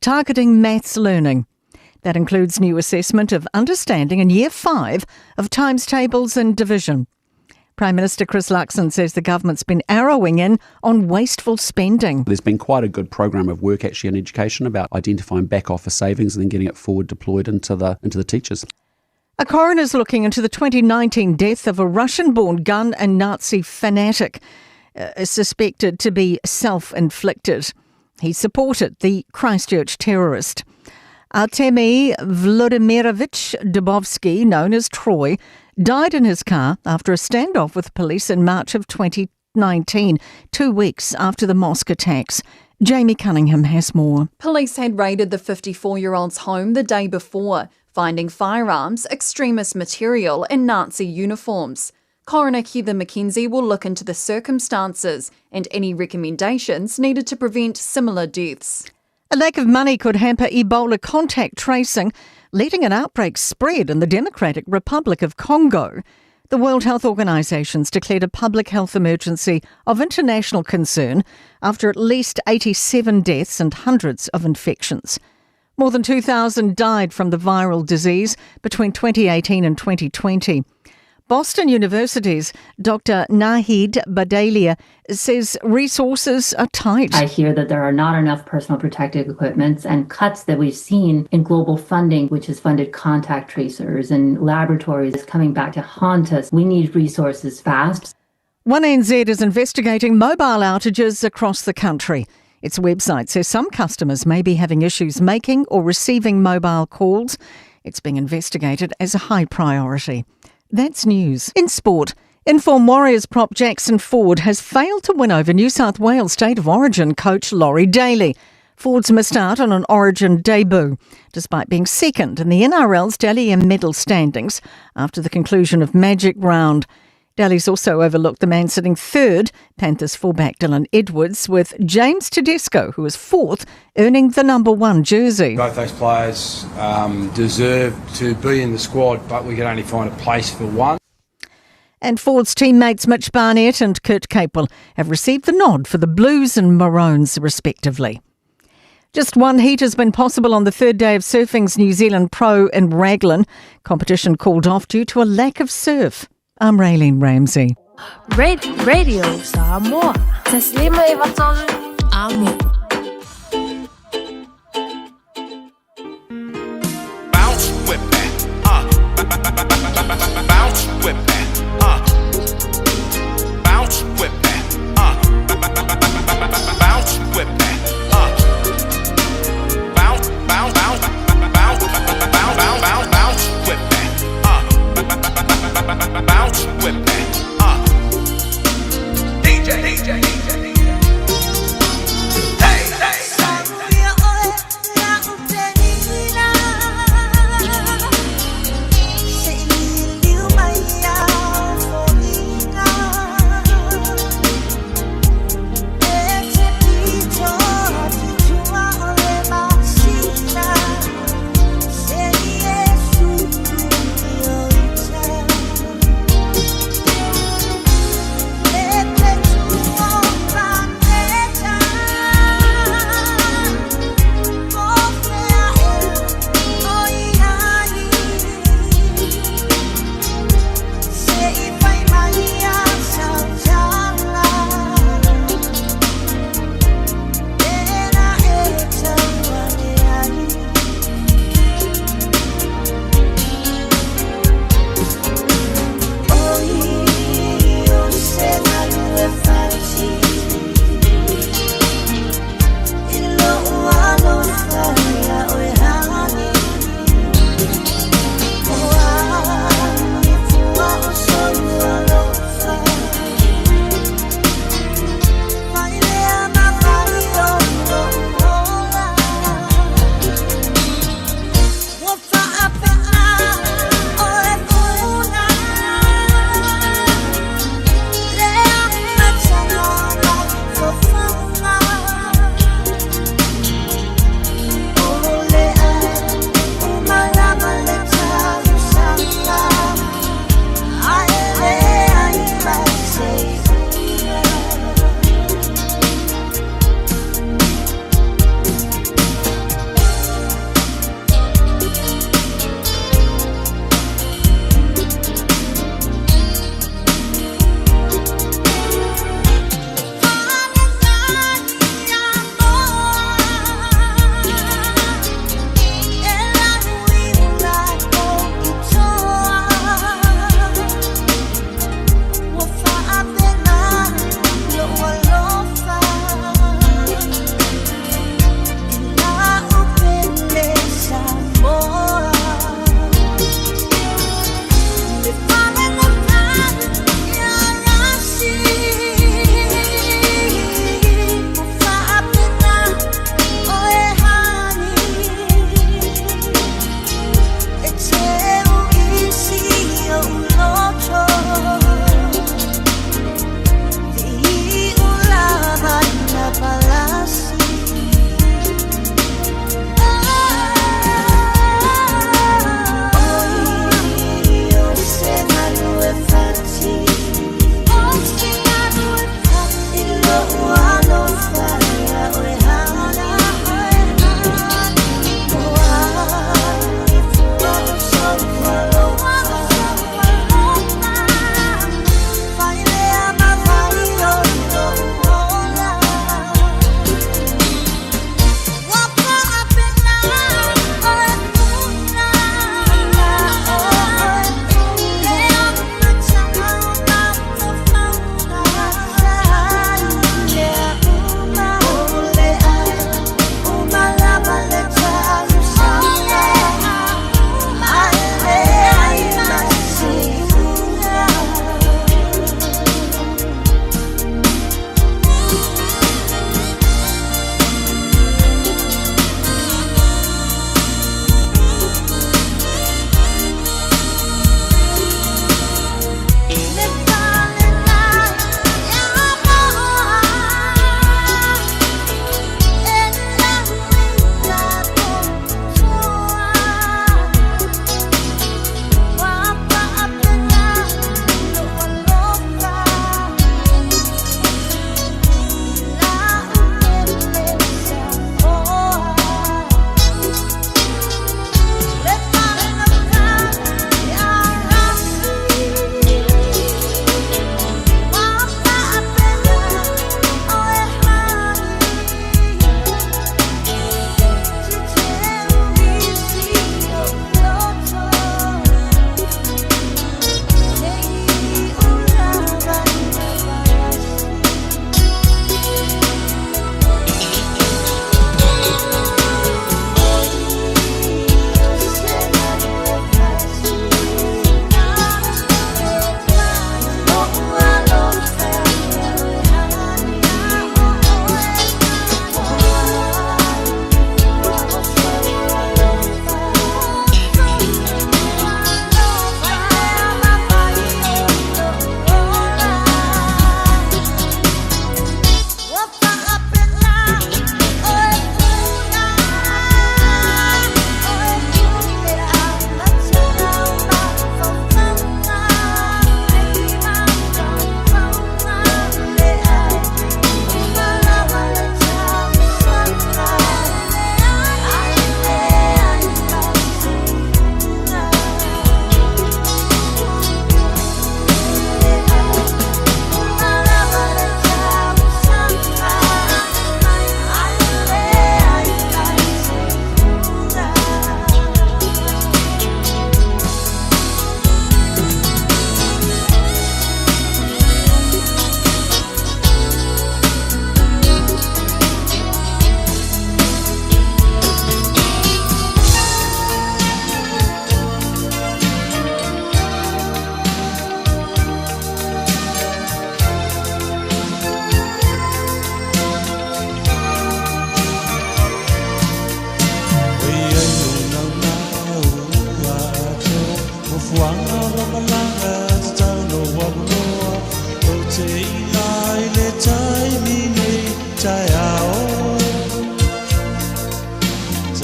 targeting maths learning. That includes new assessment of understanding in Year 5 of times tables and division. Prime Minister Chris Luxon says the government's been arrowing in on wasteful spending. There's been quite a good program of work actually in education about identifying back office savings and then getting it forward deployed into the into the teachers. A coroner's looking into the 2019 death of a Russian born gun and Nazi fanatic, suspected to be self inflicted. He supported the Christchurch terrorist. Artemy Vladimirovich Dubovsky, known as Troy, died in his car after a standoff with police in March of 2019, two weeks after the mosque attacks. Jamie Cunningham has more. Police had raided the 54 year old's home the day before, finding firearms, extremist material, and Nazi uniforms. Coroner Heather McKenzie will look into the circumstances and any recommendations needed to prevent similar deaths. A lack of money could hamper Ebola contact tracing, letting an outbreak spread in the Democratic Republic of Congo. The World Health Organization's declared a public health emergency of international concern after at least 87 deaths and hundreds of infections. More than 2,000 died from the viral disease between 2018 and 2020. Boston University's Dr. Nahid Bhadelia says resources are tight. I hear that there are not enough personal protective equipments and cuts that we've seen in global funding, which has funded contact tracers and laboratories, is coming back to haunt us. We need resources fast. 1NZ is investigating mobile outages across the country. Its website says some customers may be having issues making or receiving mobile calls. It's being investigated as a high priority. That's news. In sport, Inform Warriors prop Jackson Ford has failed to win over New South Wales State of Origin coach Laurie Daley. Ford's missed out on an Origin debut, despite being second in the NRL's Dally M medal standings after the conclusion of Magic Round. Daley's also overlooked the man sitting third, Panthers fullback Dylan Edwards, with James Tedesco, who is fourth, earning the number one jersey. Both those players deserve to be in the squad, but we can only find a place for one. And Ford's teammates Mitch Barnett and Kurt Capewell have received the nod for the Blues and Maroons, respectively. Just one heat has been possible on the third day of surfing's New Zealand Pro in Raglan. Competition called off due to a lack of surf. I'm Raylene Ramsey. Radio Samoa. Amo. Bounce with that. Bounce with that. Bounce with that. Bounce with that. Bounce, bounce, bounce, bounce, bounce, bounce, bounce, bounce with that. Bounce with that. DJ, DJ, DJ, DJ. Hey, hey.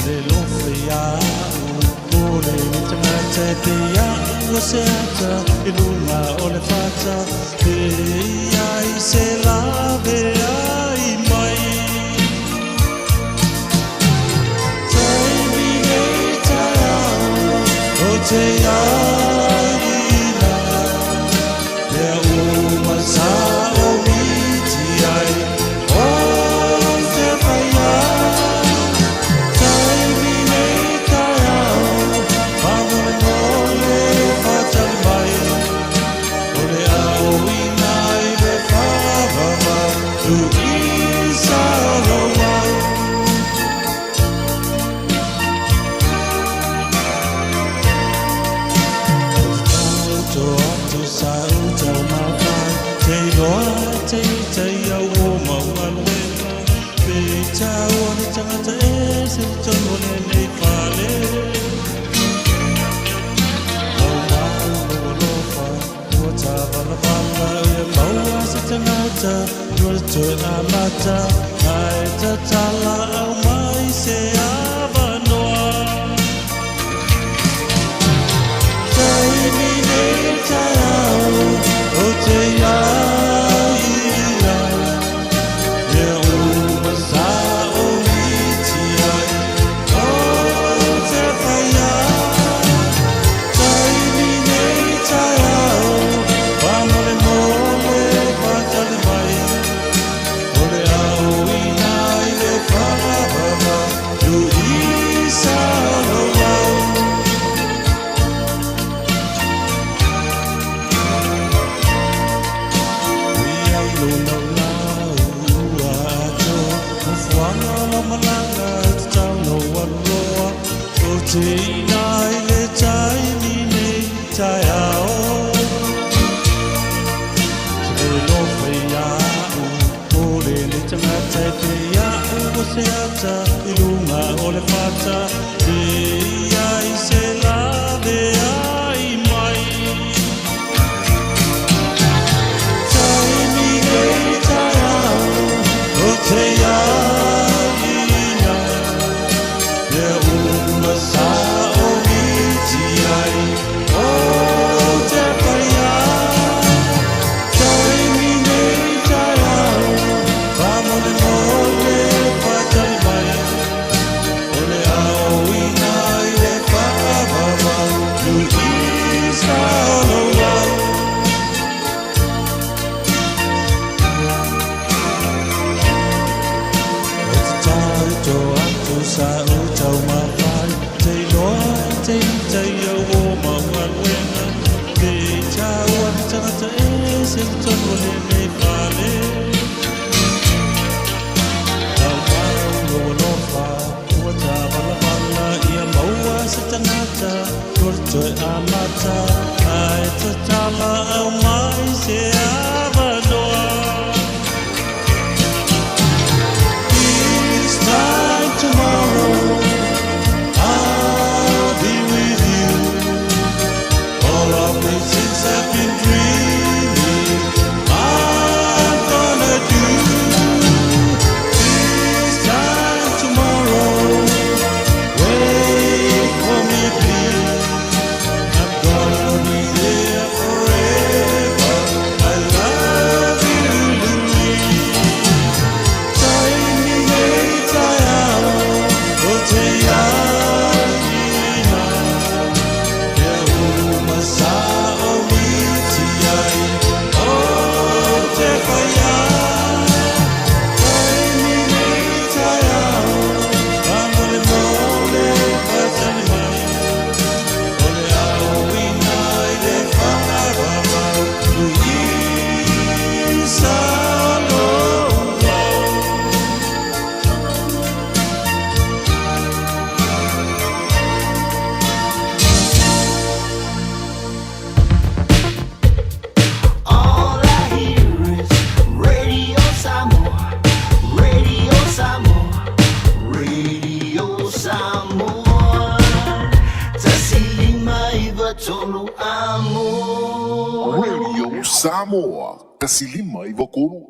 105 93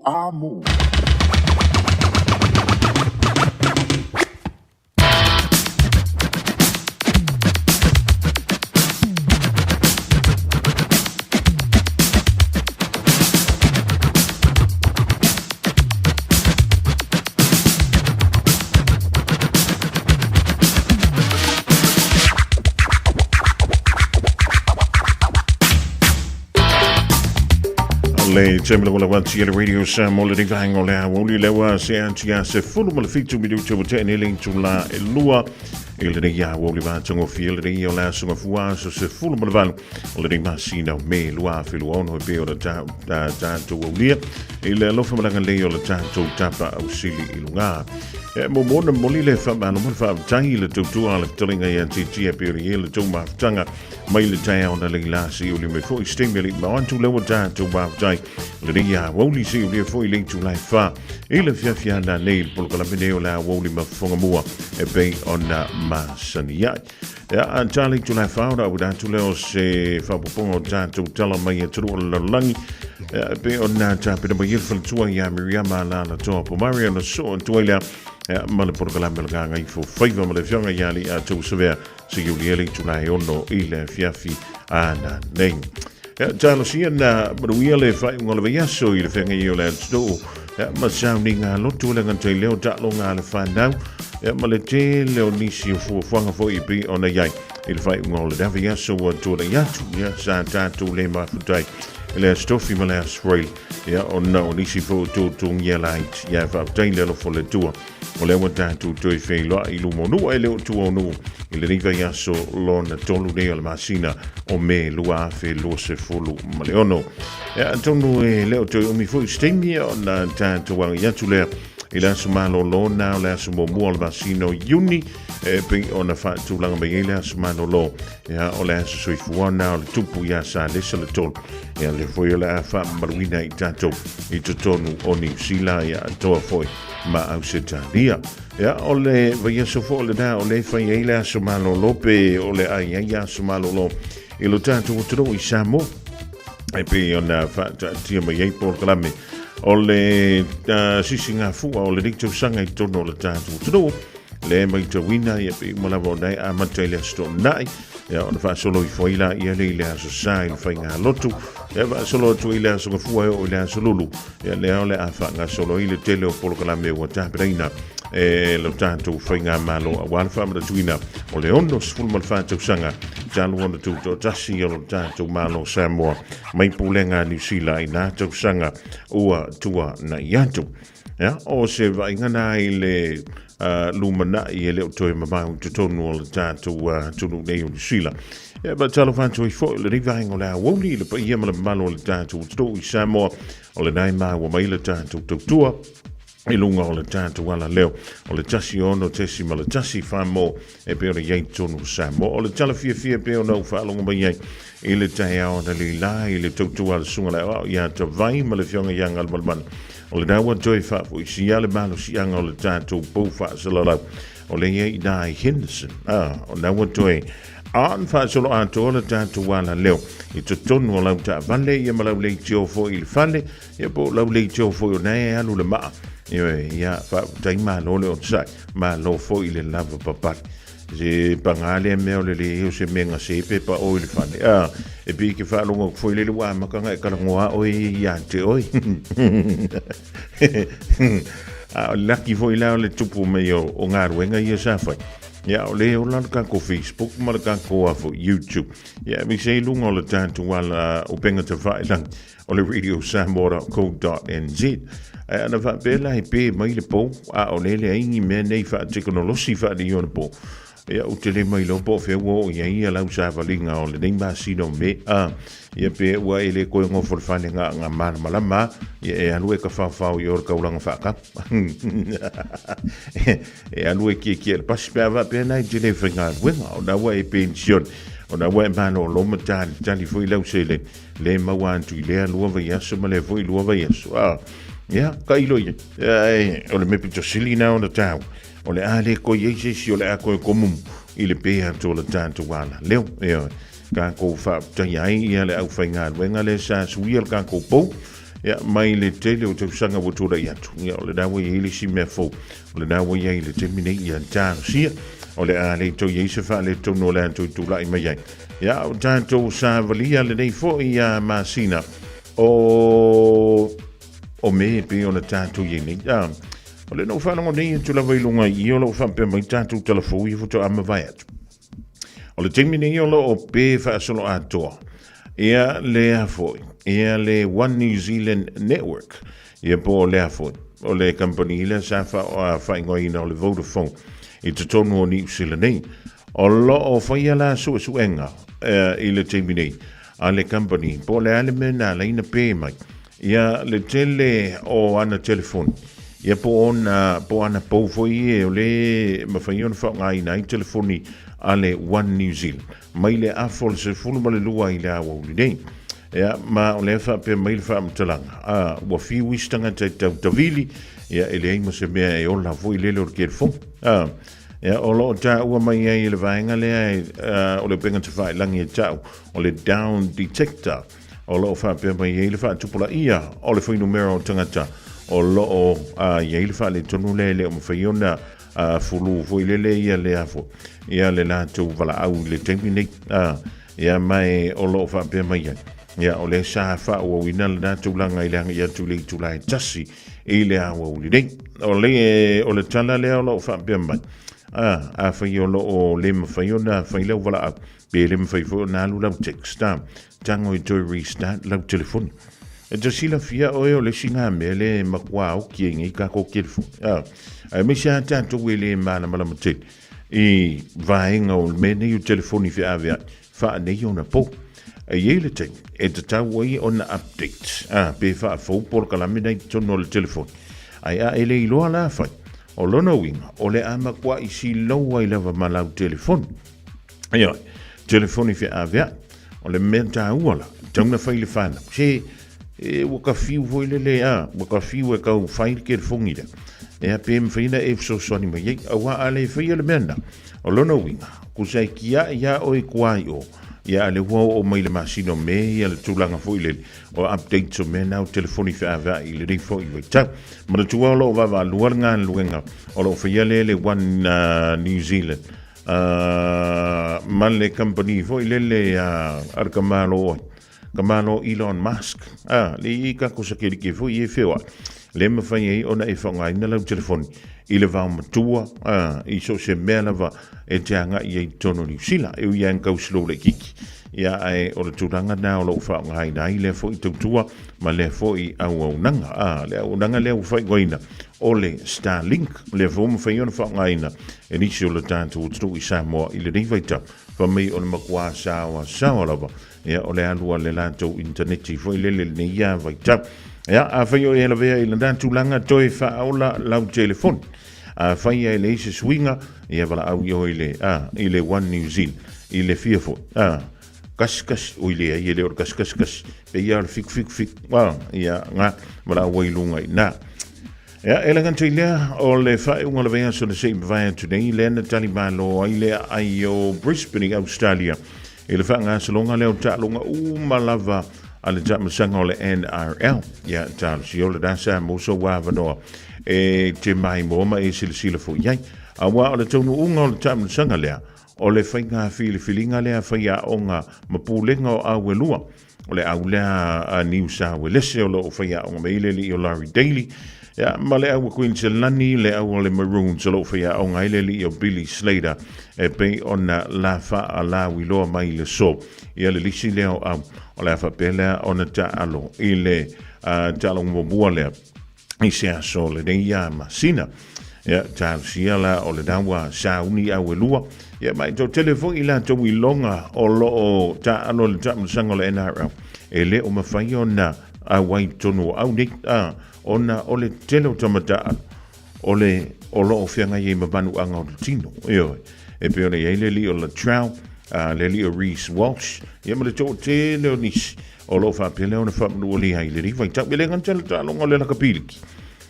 Amo. Le taimi lava lava tia le Radio Samoa le vaenga o le aoauli lea ua se atia se 17 minuti ua tea nei le itula e lua i lenei aoauli matagofie lenei o le aso gafua aso 18 o lenei masina o Me 2026 e pei ona tatou aulia i le alofa ma le agalelei o le tatou Tapaau Sili i luga. E muamua ona momoli le faamalo ma le faafetai i le tautua a le fetalaiga ia Titia e pei ona i ai le tou mafutaga mai le taeao na lei la se uli mai foi se taimi e le i mao atu lea ua tatou mafutai lenei aoauli se ulia foi le itula e fa i le afiafi ana nei le polokalame nei o le aoauli ma fofoga mua e pei ona masani ai. Ia, a tā le itula e fa ona auina atu lea o se faaopoopoga o tatou tala mai atunuu o le lalolagi ia, e pei ona tapena mai ai le faletua ia Miriama Alaalatoa Pomare ona soo atu ai lea ia, ma le polokalame o le Gagaifo Faiva ma le afioga ia Alii Savea se Iulia le itula e ono i le afiafi ana nei. Ia, talosia na manuia le faaiuga o le vaiaso i le feagai o le atunuu ia, ma sauniga lotu le gata i leo taaloga a le whanau ia, ma le tele o nisi o fuafuaga foi e pei ona i ai i le faaiuga o le vaiaso ua tuanai atu ia, sa tatou le mafutai i le Aso Tofi ma le Aso Faraile ia, ona o nisi foi o tutugia laiti ia, faafetai le alofa o le Atua O lea ua tatou toe feiloai i luma o nuu ae le o tua o nuu i lenei vaiaso lona tolu nei o le masina o Me 2026. Ia, atonu e le o toe umi foi se taimi ona tatou agai atu lea i le aso malolo na o le aso muamua o le masina o Iuni e pei ona faatulaga mai ai le aso malolo ia, o le aso soifua na o le tupu ia Salesa le tolu ia le foi o le a faamamaluina i tatou i totonu o Niu Sila ia atoa foi ma Ausetalia. Ia, o le vaiaso foi lenā o lea e fai ai le aso malolo pe o le ai ai aso malolo i lo tatou atunuu i Samoa. E pei ona faataatia mai ai polokalame o le sisigafua o lenei tausaga i totonu o le tatou atunuu le maitauina ia pei uma lava ona e amata i le aso Toonai ia ona faasolo ifo ai laia lea i le aso Sa i le faigalotu ia faasolo atu ai le aso Gafua e oo i le aso Lulu Ia lea o le a faagasolo ai le tele o polokalame ua tapenaina e lo tatou faigamalo aua le faamanatuina o le 64 tausaga talu ona tutoatasi o lo tatou Malo Samoa mai pulega a Niu Sila i nā tausaga ua tuanai atu. Ia, o se vaaiga na i le lumanai e le o toe mamao i totonu o le tatou atunuu nei o Niu Sila. Ia, faatalofa atu ai foi i lenei vaega o le aoauli i le paia ma le mamalu o le tatou atunuu i Samoa, o lena e maua mai le tatou tautua i luga o le tatou alaleo o le 16.1 Samoa e pei ona i ai i totonu o Samoa. O le tala fiafia e pei ona ou faalogo mai ai i le taeao analeila i le tautua a le Susuga i le Aoao ia Tavai ma le Afioga ia Galumalemana, o lena ua toe faafoisia le malosiaga o le tatou pou faasalalau o lea i ai i ina i Henderson. O lena ua toe on faasolo atoa le tatou alaleo i totonu o lau taavale ia ma lau leitio foi i le fale ia po o lau leitio foi o lena e alu le maa. Ioe, ia faafetai malo le onosai, malo foi i le lava papale. Se paga lea mea o le leai o se mea gase pe pa o i le fale. A, e pei ke faalogo atu foi lele ua amata ona e talanoa oe ia te oe. A o le laki foi la o le tupu mai o galuega ia sa fai. Ia, o lea e ola le tatou Facebook ma le tatou YouTube. Ia, aemaise ai luga o le tatou ala upega tafailagi o le radiosamoa.co.nz. Ae ana faapea la e pe mai le pou, a o lea e leai ni mea nei faatekonolosi faaneionapo, ia ou te le mailoa po o fea ua oo i ai ia lau savaliga o lenei masina o Me, a, ia pe ua e le toe nofo i le fale na na malamalama a, ia e alu e tafaofao i o le taulaga faatapu. E alu e kiekie i le pasi pe a faapea la e te le faigaluega, o lena ua e penisione, o lena ua e malolo ma talitali foi lau seleni, Le maua atu i lea lua vaiaso ma lea foi lua vaiaso. Ah, ia, tailo ia. Ae, o le mea pito sili na ona tāua. O le a le koe i ai se isi o le a koe komumu i le pē atu o le tātou ala. Leo, ioe, kākou faafetaia ai ia le aufaigaluega lea sa suia le kākou pou, ia, mai le tele o tausaga ua tulai atu. Ia, o lena ua i ai le isi mea fou. O lena ua i ai i le taimi nei, ia, talosia. O le a le toe i ai se faaletonu o le a toe tulai mai ai. Ia, o tatou savalia lenei foi ia masina o o Me pei ona tatou i ai nei. Ah, o lea na ou faalogo nei atu lava i luga i i o lo o faapea mai tatou talafou ia faatoa mavae atu. O le taimi nei o lo o pe faasolo atoa. Ia lea foi, ia le One New Zealand Network, ia po o lea foi, o le kamupani lea sa faaigoaina o le Vodafone i totonu o Niu Sila nei. O lo o faia la suesuega i le taimi nei a le kamupani po o le a le mea na ala ai ona pe mai ia le tele o ana telefoni, ia po o ona, po o ana pou foi ia o le mafai ona faaaogaina ai telefoni a le One New Zealand mai le afa o le 12 i le aoauli nei. Ia, ma o lea faapea mai le faamatalaga, a, ua fiu isi tagata e tau tavili, ia, e leai ma se mea e ola foi lele o le telefoni. A, ia, o lo o taua mai ai e le vaega lea e, a, o le upega tafailagi e tau, o le down detector, o lo o faapea mai ai le faatupulaia o le fuainumera o tagata o lo o i ai le faaletonu lea e le o mafai ona fulu foi lele ia lea foi ia le latou valaau i le taimi nei. Ia ma e o lo o faapea mai ai, ia o lea sa faaauauina lena tulaga i le agai atu i le itula e 1 i le aoauli nei. O le, o le tala lea o lo o faapea mai, afai o lo o le mafai ona fai lau valaau, Pe le mafai foi ona alu lau text, a, tago i toe restart lau telefoni. E te silafia oe o le isi ngā mea le matua oki ai nei kākou telefoni. A, aemaise a tātou e le malamalama tele i vaega o le mea nei o telefoni feaveai, faanei ona po. E i ai le taimi e tatau ai ona update, a, pe faafou polokalame nei i totonu o le telefoni. Ae a e le iloa la fai, o lona uiga, o le a matuai silou ai lava ma lau telefoni. Ioe, telefoni feaveai. O le mea taua la, tau na fai le whanau. Se, e, ua ka fiu foi lele, a, ua ka fiu e kau fai le telefoni lea. E a pe mawhai na e fesoasoani mai ai, auā a le whaia le mea na. O lona uiga, kusa e kia ia o e kuai o, ia a le ua o mai le masina o me ia le tulaga foi lele, o updates o mea na o telefoni feaveai i lenei foi vaitau. Manatua o lo o vaavaalua le galuega o lo o faia lea le One New Zealand ma le kamupani foi lele a le Kamalo oi. Kamalo Elon Musk. A, le i kako sa kelike foi e feoai. Le mawhai ai ona e whangaina lau telefoni i le vao matua, a, i so se mea lava e te anga i ei tono Niu Sila. E ui ang kau slow le kiki. Ia ae o le tulaga na o lou faaaogaina ai lea foi tautua ma lea foi auaunaga. A, le auaunaga lea ua faaigoaina o le Starlink, lea foi ua mafai ona faaaogaina e nisi o le tatou atunuu i Samoa i lenei vaitau. Fai mai o le matua saoasaoa lava, ia, o le alu a le latou initaneti foi lele i lenei lava vaitau. Ia, afai o e lavea i lena tulaga, toe faaola lau telefoni. Afai e leai se suiga, ia valaau i oe i le, a, i le One New Zealand, i le fia foi, a, kasi kasi, oi leai, e le o le kasi kasi kasi, pe ia o le fiku fiku fiku, a, ia, nga, valaau ai i luga i ina. Ia, e le gata i lea, o le faaiuga o le vaiaso na se i mavae atu nei, lea na tali malo ai le aai o Brisbane i Australia i le faagasologa lea o taaloga uma lava a le taamilosaga o le NRL. Ia, talosia o lena sa mo sou avanoa e te maimoa ma e silasila foi i ai. Auā o le taunuuga o le taamilosaga lea, o le faiga filifiliga lea faiaoga ma pulega o au e lua, O le au lea a Niu Sawelese o lo o faiaoga mai ai le alii o Larry Daley, ia, ma le au a Queensland, le au o le Maroons o lo o faiaoga ai le alii o Billy Slater e pei ona la faalauiloa mai i le so. Ia le lisi lea o au, o le a faapea lea ona taalo i le taaloga muamua lea i se aso o lenei ia masina. Ia, talosia la o lena ua sauni au e lua. Ia, ma e toatele foi i latou iloga o lo o taalo i le taamilosaga o le NRL. E le o mafai ona auai i totonu o au nei, a, ona o le tele o tama taaalo o le o lo o feagai ai ma manuaga o le tino. Ioe, e pei ona i ai le alii o Latrell, a, le alii o Reece Walsh, ia ma le toatele o nisi o lo o faapea lea ona faamanualia ai i lenei vaitau. E le gata i le taaloga o le lakapi liki,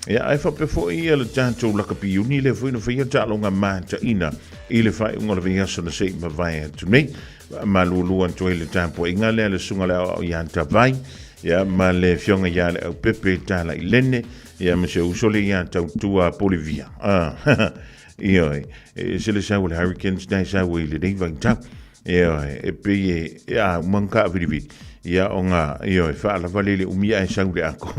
ia, ae faapea foi ia le tatou lakapi iuni lea foi na faia taaloga mataina i le faaiuga o le vaiaso na se i mavae atu nei. Faamalulu atu ai le tapuaiga lea le susuga le aoao ia Tavai, ia, ma le afioga ia Leaupepe Talailene, ia, ma si ou uso lea ia Tautua Bolivia. Ah, ioe, e ese le sau o le Hurricanes na e sau ai i lenei vaitau. Ioe, e pei e, e a uma nga kaavilivili, ia o nga, ioe, faalava le le umi ae sau le ako.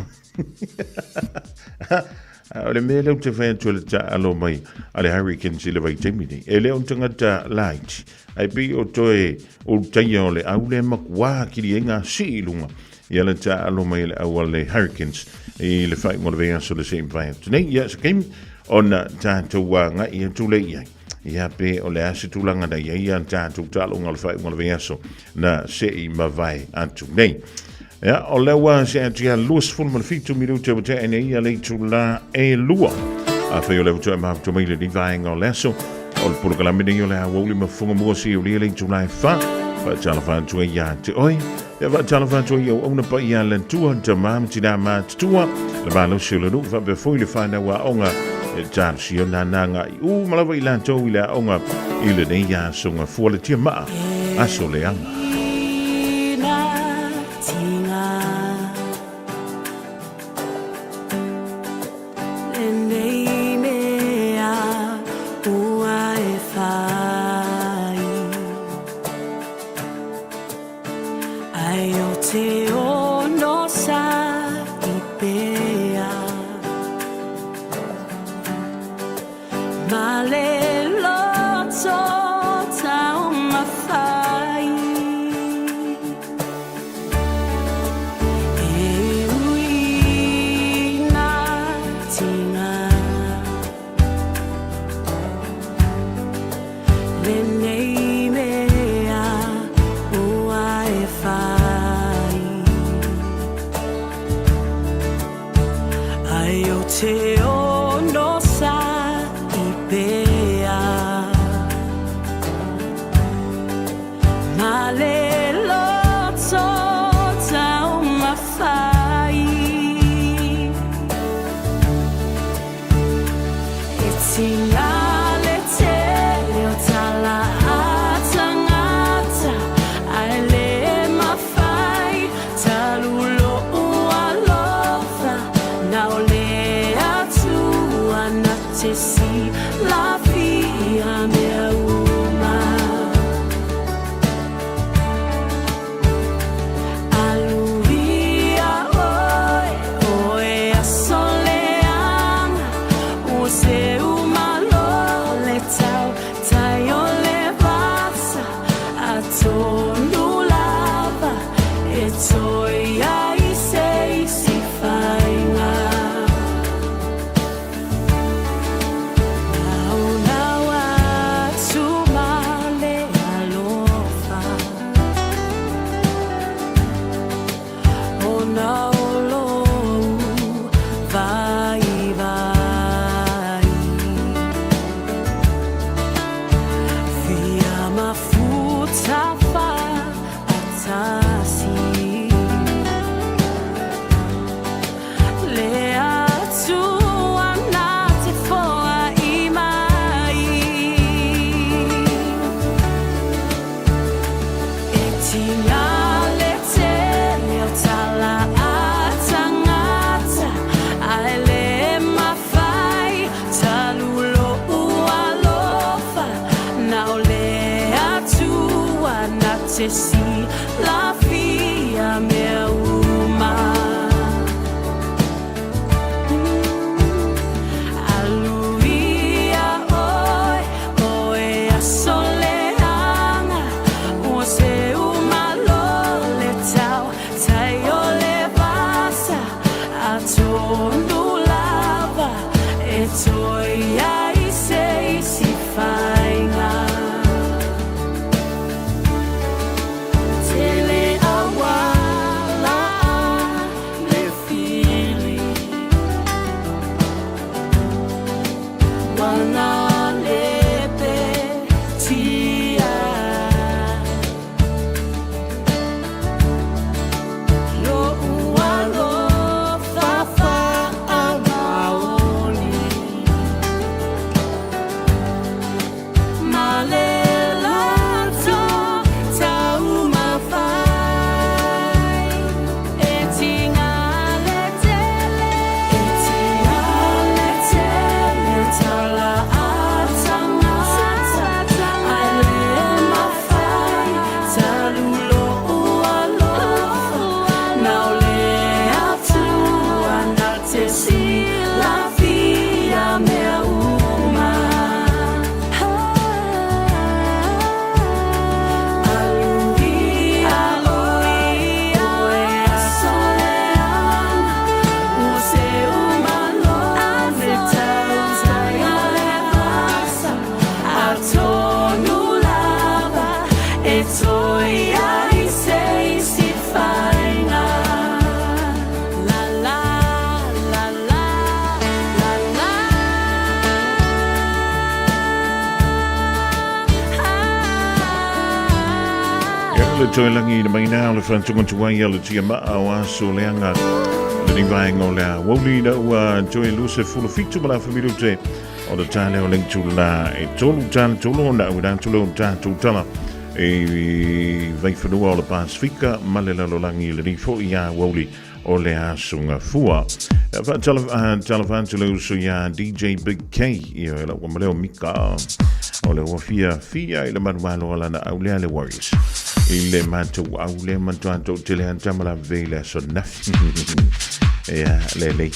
A o le mea lea ou te fai atu i le taaalo mai a le Hurricanes i le vaitaimi nei, e le o ni tagata laiti, ae pei o toe ulutaia o le au lea e matua atili ai gasii i luga ia le taaalo mai a le au a le Hurricanes i le faaiuga o le vaiaso le se i mavae atu nei. Ia, se taimi ona tatou agai atu lea i ai. Ia, pe o le a se tulaga na i ai a tatou taaloga o le faaiuga o le vaiaso na se i mavae atu nei. Ia, o lea ua se atu ia 27 minute ua tea nei ia le itula e lua. Afai o lea ua toe mafuta mai lenei vaega o le aso, o le polokalame nei o le aoauli ma fofoga mua se i ulia le itula e fa. Faatalofa atu ai ia te oe. Ia faatalofa atu ai i auauna paia a le Atua, tama ma tinā matutua, le malosi o le nuu faapea foi le fanau aoga e talosia ona nānā i uma lava i latou i le aoga i lenei aso gafua le tiamaa, aso leaga. E toe ai se isi faiga. La la la la la la. Ia le toe lagi na mai nā o le whantunga ai o le tia maa o aso leanga le ni vaenga o le a wauli na ua toe luse fulu fitu ma la whamiru te o le tāle o lengi tūla e tolu tāle tolu na ua rā tolu o tātou tala e vaiwhanua o le Pasifika ma le lalolagi le ni fo i a wauli o le aso gafua. Faatalofa atu le uso iā DJ Big K, ia e lau maleo Mika, o le ua fia fia i le manumalo o lana au lea le Warriors. I le matou au lea matua toatele a tama la vei le aso nafi. Ia, le lei,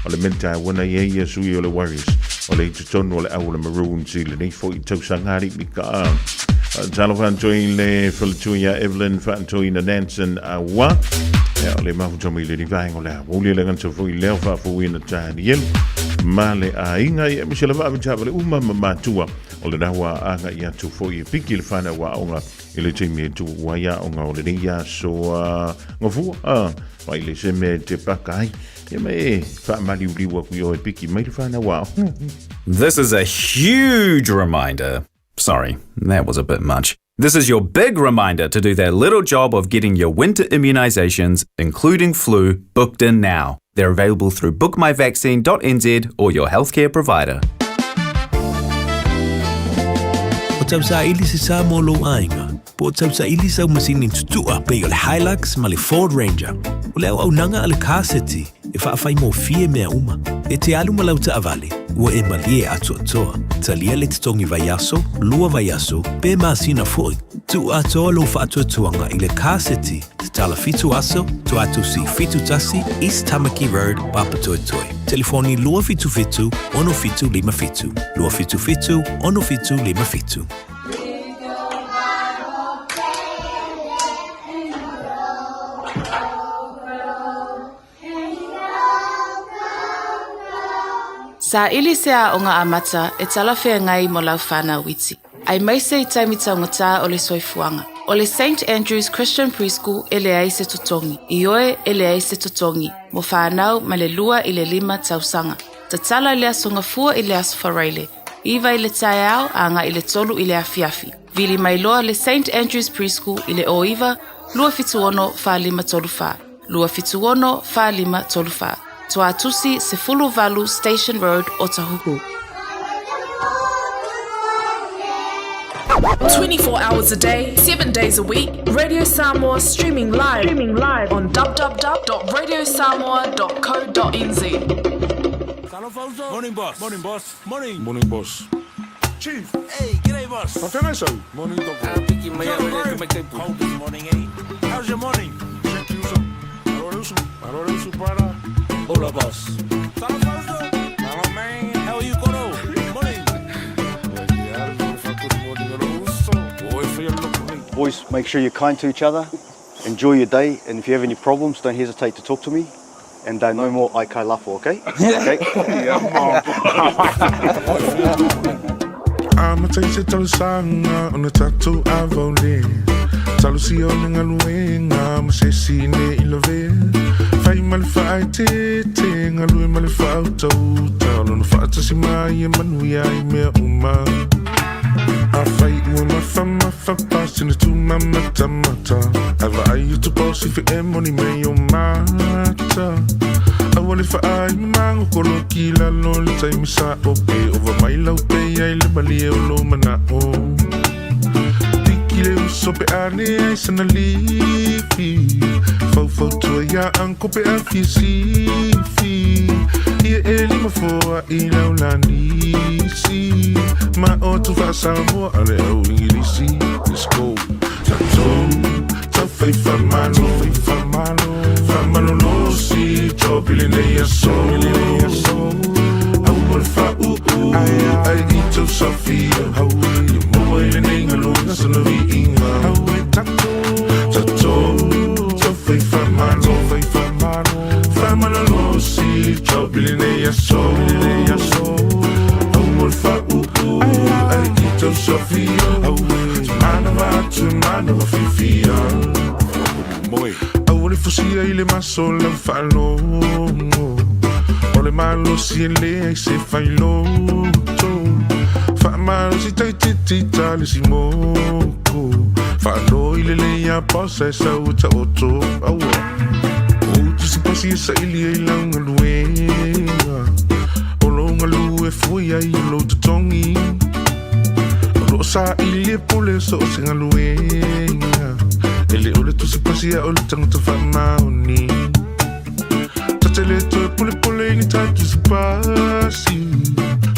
o le mea taua ia ia sui o le Warriors, o le i totonu o le au o le Maroons i lenei foi tausaga alii Mika. Talofa atu i le faletua ia Evelyn Faatoina Nansen Aua. Ia, o le mafuta mai le vaenga o le aoauli le gata foi leo faafouina Daniel ma le aiga ia aemaise lava ave taavale uma ma matua o lena ua agai atu foi e piki le whanau aoga i le taimi e tuu ai aoga o lenei aso gafua mai le se mea te paka ai ia me e faamaliuliu aku i oe piki mai le whanau aoga. This is a huge reminder. Sorry, that was a bit much. This is your big reminder to do that little job of getting your winter immunisations, including flu, booked in now. They're available through bookmyvaccine.nz or your healthcare provider. O tausaili se sa mo lou aiga, po o tausaili sau masini tutua pei o le Hilux ma le Ford Ranger. O le auaunaga a le Car City e faafaigofie mea uma. E te alu ma lau taavale, ua e malie atoatoa. Talia le totogi vaiaso, lua vaiaso, pe masina foi. Tuu atoa lou faatuatuaga i le Car City, tatala 7 aso, Tuatusi 71, East Tamaki Road, Papatoetoe. Telefoni 277 6757, 277 6757. Saili se aoga amata e talafeagai mo lau whanau iti. Aemaise i taimi taugata o le soifuaga. O le St Andrews Christian Preschool e leai se totogi. Ioe, e leai se totogi mo whanau mai le 2 i le 5 tausaga. Tatala i le Aso Gafua i le Aso Faraile, 9 i le taeao agai i le 3 i le afiafi. Vili mai loa le St Andrews Preschool i le 09 276 4534. 276 4534. Tuatusi 18 Station Road, Otahuhu. 24 hours a day, 7 days a week, Radio Samoa streaming live, streaming live on www.radiosamoa.co.nz. Morning, boss. Morning, boss. Morning. Morning, boss. Chief. Hey, g'day, boss. Morning, doctor. Cold this morning, eh? How's your morning? Hola, boss. Hello, man. How are you, Koro? Morning. Boys, make sure you're kind to each other. Enjoy your day, and if you have any problems, don't hesitate to talk to me. And no more aikai lafo, okay? Okay. Amata i se talosaga ona tatou avaole Talosia o le galuega ma se isi ne i lavea Fai ma le faaeteete galue ma le faautauta O lona faatasi mai e manuia ai mea uma Afai ua mafamafa pasina tumamatamata Ae vaai atu bosi fe e moni mai o mata Aua le faai mamago koloki i lalo le taimi sa'o Pe ova mai lau pe ai le malie o lou mana'o Piki le uso pe a leai sana lifi Faufautua iā uncle pe a fia sifi Ia e lima foa'i lau lanisi Ma o atu faa-Samoa a le au Igilisi Let's go Tatou taufai faamalo Faamalolosi job i lenei aso Aua le faauu ae i tou safia Ia maua i lenei galuega sana viiga Tatou taufai faamalo Faamalolosi job i lenei aso Aua le faauu ae i tou safia Mana manava atu e manava fiafia. Aua le fusia i le maso o lau faalogo, O le malosi e leai se failoto. Faamalosi taititi ta le simoko, Faaloi lelei a posa e sau e taoto. Aua ou tusipasi e saili ai lau galuega, O lou galu e fua ai o lou totogi. O loo saili e pule so o se galuega, E le o le tusipasi a o le tagata faamaoni. Ta te le toe pulepule i ni ta tusipasi,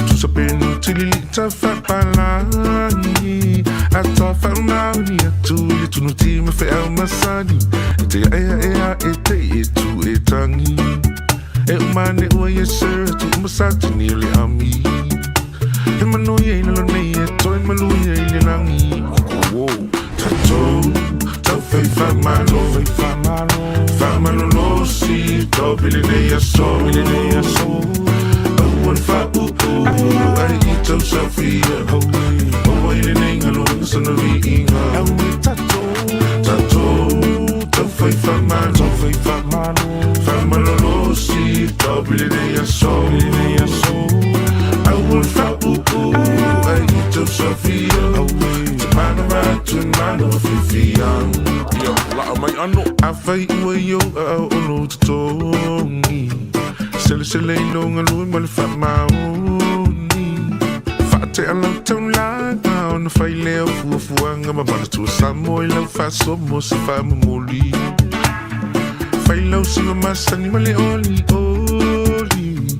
Tusa pe nutilili ta faapalagi, A ta faamaoni atu i le tunuti ma feau masani, E te aeae e te i e tu e tangi. E uma ane ua yes sir atu uma satini o le ami. He manu ia i lalo nei e toe malu ia i le lagi. Whoa. Tatou, tau fai faamalo, faamalolosi, topili nei aso, aua le faauu ai i tau saofia, maua i lenei galuega sana viiga. Tatou, tau fai faamalo, faamalolosi, topili nei aso, aua le faauu ai i tau saofia, te manava atu e manava fiafia. Afai ua i ou aao o lou totogi, Selesele i lou galue ma le faamaoni, Faatea lau taulaga ona fai lea o fuafuaga ma manatua Samoa i lau faasoa mo se faamomoli. Fai lau siva masani ma le olioli,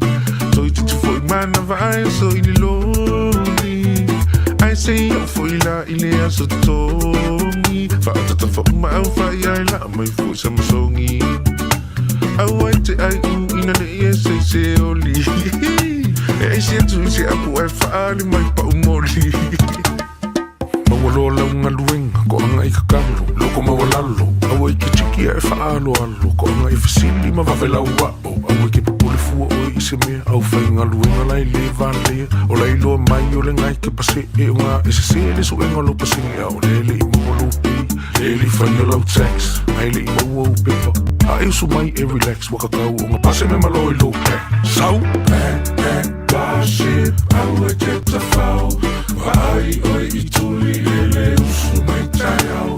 Toeitiiti foi manava ae oso i le loli, Ae se i oo foi la i le aso totogi, Faaotatafa uma au fai ae laa mai foi sa masogi. Aua e te ai u ina ne i e sei se oli, E aisi atu i se apu ae faaali mai pau moli. Maua loa lau galuega, koaga i kakalo, loko maualalo, aua i ke tiki ae faaaloalo, koaga i fesili ma vave lau ao, aua i ke popole fua oe i se mea, au faigaluega la e le valea, o la iloa mai o le gai ke paseʻe o ngā e sesē le suega o lou pasene a o lea e le i maua lou pay, lea e le i faia lau tax, a e le i maua ou pepa, a e usu mai e relax, ua kakau o ngā pase me malo i lou pack. Sau! Pack, pack, pase, aua e te tawhao, Vaai oe i tuli e le usu mai taeao.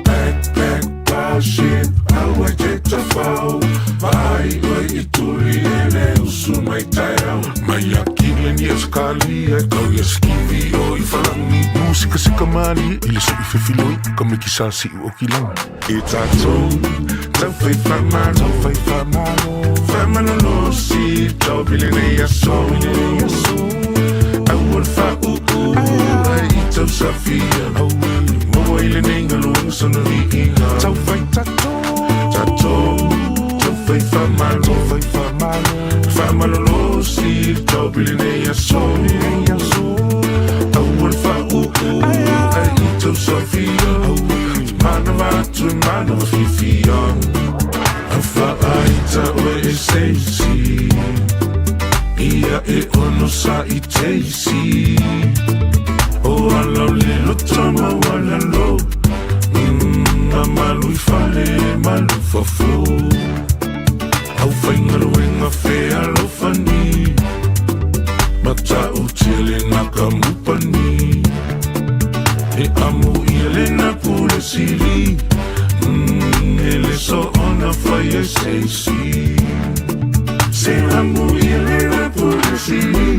Pack, pack, pase, aua e te tawhao, Vaai oe i tuli e le usu mai taeao. Mai a kile ni a skalia e kau ia skivi o i whalangi. Musika sika malie i le sui fefiloi ka miki sa siu o kilangi. E tatou, tau fai whamalo, fai whamalo, whamalolosi, tau pili nei aso, Aua le whauu, ai i tau safia, maua i lenei galuega sana viiga. Tau fai tatou, tatou, tau fai whamalo, fai whamalo, whamalolosi, tau pili nei aso, Aua le whauu, ai i tau safia, Manawa atu e manawa fiafia. A whaaita oe e seisi, Ia e ono sa i teisi, O ala o le loto maualalo, A malu i fale malu fafo. Au faigaluega fealofani, Matautia le nakamupani, E amo ia le na pule sili, E le soona fai e seisi. Se amo ia le na pule sili,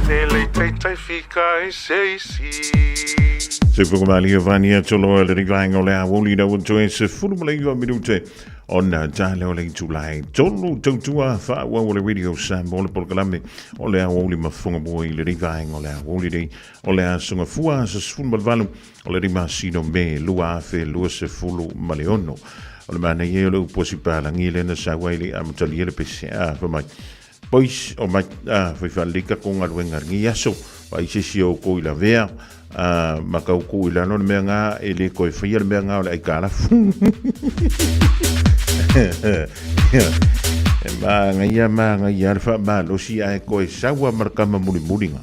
E le taitai fika e seisi. Se whakamālia whania tolo le rivaenga o le awoli na wantu e se fulu ma le iwa minute ona tale o le itulai tolu tautua whaua o le Radio Samoa le polokalame o le aoauli mafofoga mua i le rivaenga o le aoauli nei o le asoga fua aso 18 o le masina o Me 2026. O le manaia o le upu a Sipalagi lea na sau ai le amatalia le pese a fai mai boys o mai a fai faalelei tatou galuega i lenei aso vaai se isi o outou i lavea a ma tau tuu i lalo le mea na e le toe faia le mea na o le aitalafu. E mānaia mānaia le faamalosi ae toe sau lava ma le tama mulimuli na.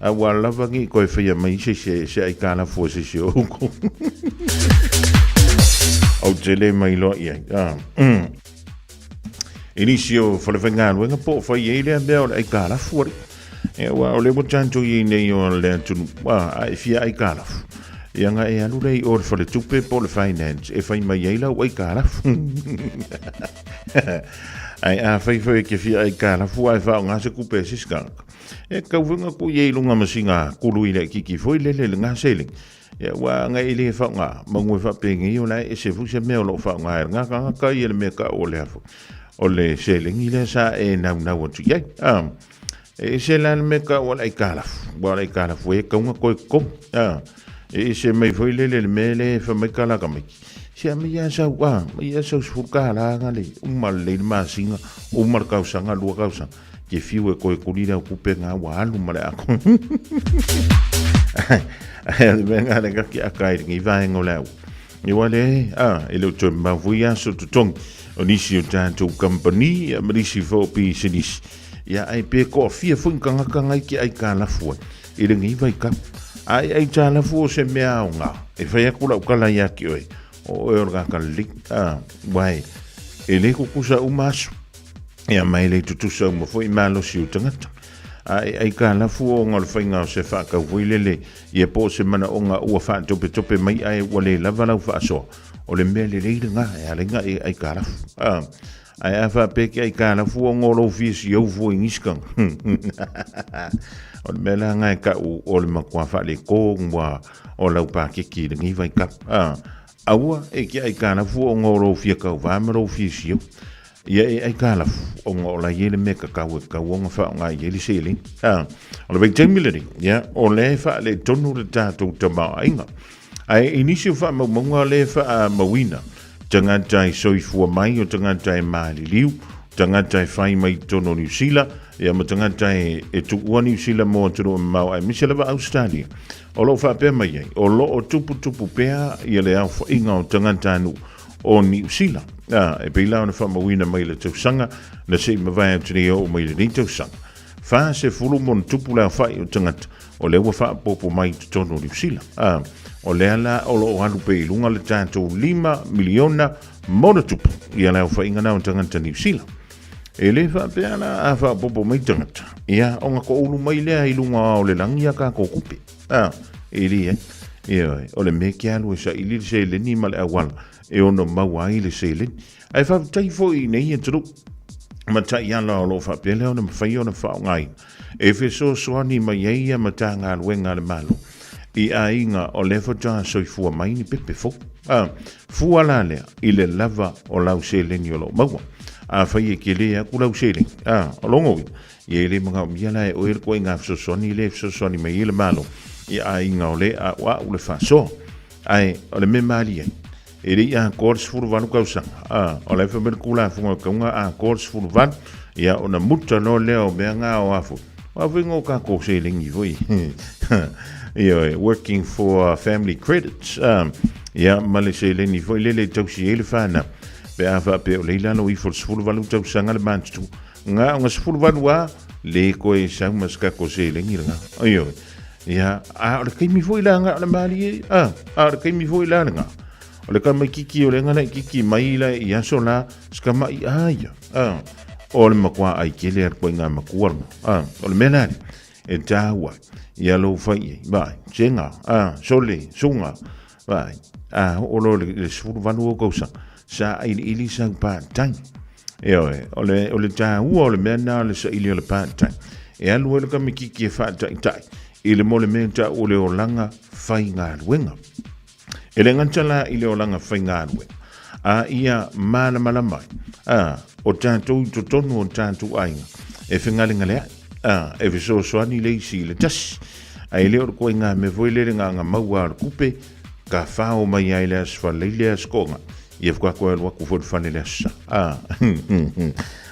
A ua lava ngi koe whaia mai se se se ai kāla fua se se o ko. Au te le mai loa i ai. Ah. I nisi o whalewhaingaluenga po whai e lea mea o le ai kāla fua ri. E ua o le ua tātou i nei o le atunu. Ua, a e fia ai kāla fu. Ia nga e alu lei o le whale tupe po le finance e whai mai ai lau ai kāla fu. Ai a whai whai ke fia ai kāla fu ai whao ngā se kupe se skaka. E kauwenga ku i lunga masinga kulu i le kiki foi lele le ngā sele. Ia ua nga i le whao ngā, mangu e whapengi o lai e se fu se mea o lo whao ngā e ngā kanga ka i le mea ka o le afu. O le selengi le sa e nau nau atu iai. Ah, e se la le mea ka o le aikalafu. Ua le aikalafu e kaunga koe komu. Ah, e se mai foi lele le mea le fa mai kala ka mai. Se a mai sau, ah, mai sau sefulu la nga le uma le le masinga, uma le kausanga, lua kausanga. Ke fiu e koe kuli leo kupe ngā ua alu ma le ako. Ai le mea ngā le kaki aka i ngi vaenga o le au. I wa le, a, e leo toe mawui aso totongi. O nisi o tātou company, a ma nisi fo pisinisi. Ia ai pe ko fia fui kangaka ngai ki ai ka lafu ai. I le ngi vai ka. Ai ai tā lafu o se mea o ngā. E whai aku lau kala ia ki oe. O oe o le kaka li. A, wai. E le kukusa uma aso. Ia mai le tutusa uma foi malosi o tagata. A e ai ka lafu o nga o le whainga o se whaakau foi lele ia po se mana o nga ua whaatope tope mai ai ua le lava lau whaasoa. O le mea le leira ngā e ale ngā e ai ka lafu. A, ai a whaapeke ai ka lafu o ngō lou fia si au fua i ngisikanga. O le mea la ngā e ka u o le makua whaale kō ngua o lau pākeki i le ngi vai ka. A, aua e ki ai ka lafu o ngō lou fia kau vā ma lou fia si au. Ia e ai ka lafu, o ngā o la iele me ka kau e kau o ngā wha o ngā iele se ele. A, o le vaitaimi lere, ia, o le wha le tonu le tātou tama o ainga. Ai, i nisi o wha maumaunga le wha a mauina, tangata i soifua mai o tangata e māliliu, tangata e whai mai tono New Zealand, ia ma tangata e, e tuua New Zealand mō atunu e mau ai misi lava Australia. O lo whaapea mai ai, o lo o tupu tupu pea ia le au whainga o tangata anu o Niu Sila. Ā, e pei la ona whaamauina mai le tausaga, na sei mavae atu nei oo mai lenei tausaga. 40 mona tupu le aofai o tagata o lea ua faaopoopo mai i totonu o Niu Sila. Ā, o lea la o lo o alu pea i luga le tatou 5 miliona mona tupu ia le aofaiga na o tagata Niu Sila. E le faapea la a faaopoopo mai tagata, ia ona koulu mai lea i luga o le lagi ia kākou kupe. A, e le ai. Ioe, o le mea ke alu e saili le seleni ma le auala e ono maua ai le seleni. Ae faafetai foi i nei atunuu ma taiala o lo o faapea lea ona mafai ona faaaogaina e fesoasoani mai ai ia Matagaluega a le Malo i aiga o lea faatoa soifua mai ni pepe fou. A, fua la lea i le lava o lau seleni o lo o maua. Afai e kele aku lau seleni, a, o lona uiga, Ia e le manaomia la e oe le koaiga fesoasoani lea e fesoasoani mai ai le Malo i aiga o le a'ua'u le faasoa. Ae o le mea malie ai, e le i atoa le 18 tausaga, a, o la e fai mai le Tulafono e tatau ona atoa le 18, ia ona muta loa lea o mea na o a foi, o a foi na o tatou seleni foi, ioe, working for family credits, a, ia ma le seleni foi lele e tausi ai le fanau, pe a faapea o lea i lalo ifo o le 18 tausaga le matutua, Nga o nga 18 a, le koe sau ma se kako seleni le nga. Ioe. Ia, a o le kaimi foi la nga o le malie, a, a o le kaimi foi la le nga. O le kama kiki o le nga lai kiki mai la i aso la, ska mai a ia. A, o le makua ai kele al koe nga makua nga. A, o le mea la e tāua, ia lou fai ai, vai, senga, a, sole, sunga, vai, a, o lo le, le 18 o kausaga, sa iliili sau part-time. Ioe, o le, o le tāua o le mea nā o le saili o le part-time. E alu ai le kamikiki e whaataitai i le mo le mea tā o le olanga whaigaluega. E le gata la i le olanga whaigaluega. A ia malamalama ai, a, o tātou i totonu o tātou aiga, e whengalengale ai, a, e fesoasoani le isi i le tasi. A e le o le koe ngā mea foi lele ngā ngā maua o le kupe, ka whao mai ai le aso whalei le aso konga. Ia whakakoe alu aku foi le fale le aso sa. A,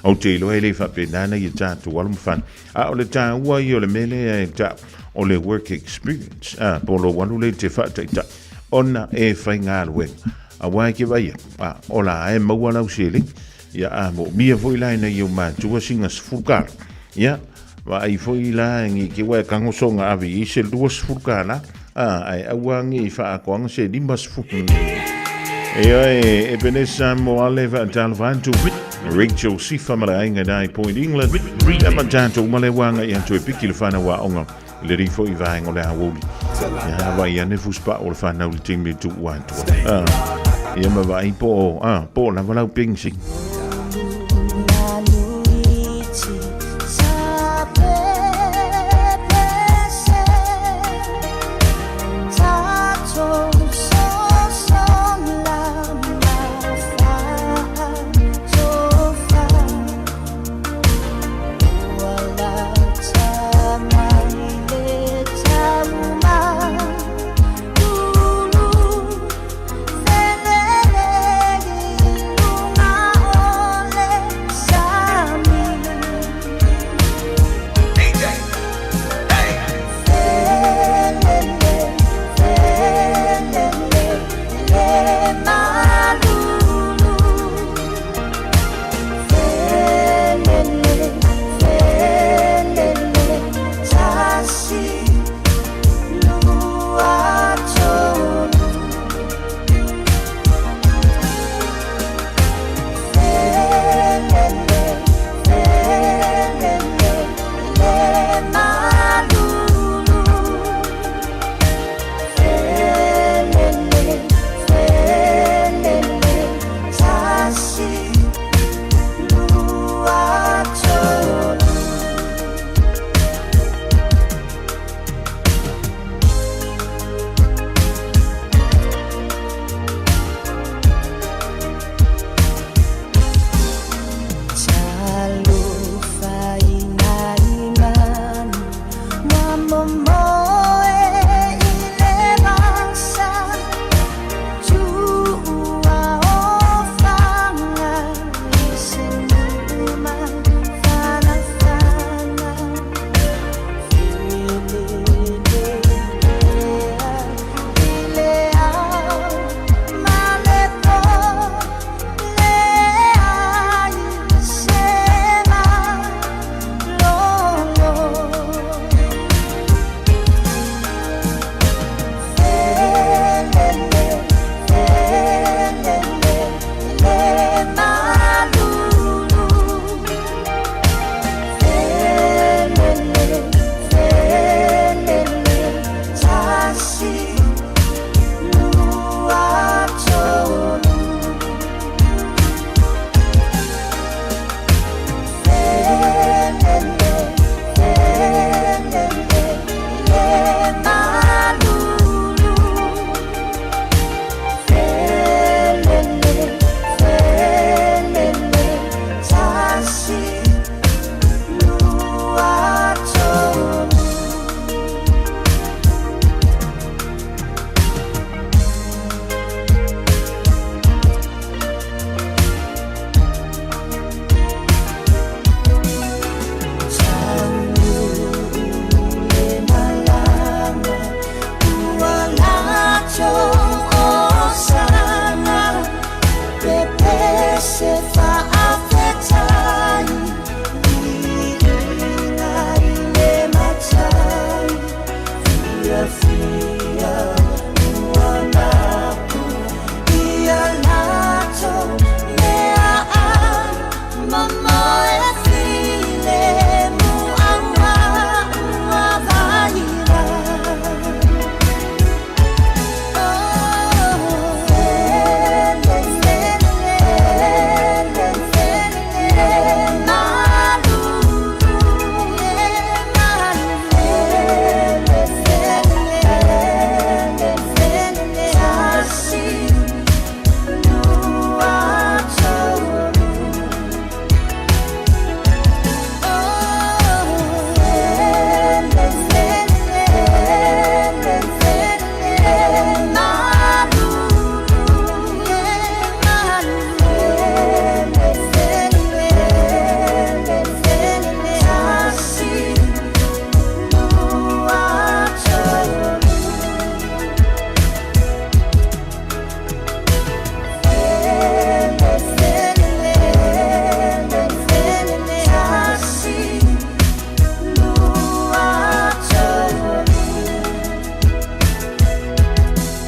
ou te iloa e le faapena ana ia tātou alo ma fanau. A o le tāua ia o le mea lea e tau, o le work experience, a, po lou alu lea i te whaataitai, ona e whaigaluega. A wai ke vai aku, a, o la e maua lau seleni, ia a mo mia foi la ina i o mātua singa 10 kalo. Ia, Vaai foi la ngi ke wa ka ngosonga ave i se 20 kala a ai aua ngi fa akoanga se 50. E oe, e Benessa Moale va Dalvantu, Rachel Sifa mala ainga dai Point England, ia ma tatou ma le wanga i atu e piki le whanau a onga, le rifo i vaenga o le awoli. Ia hawa i ane fuspa o le whanau le timi tu atua. Ia ma vai po, po lava lau pingsi.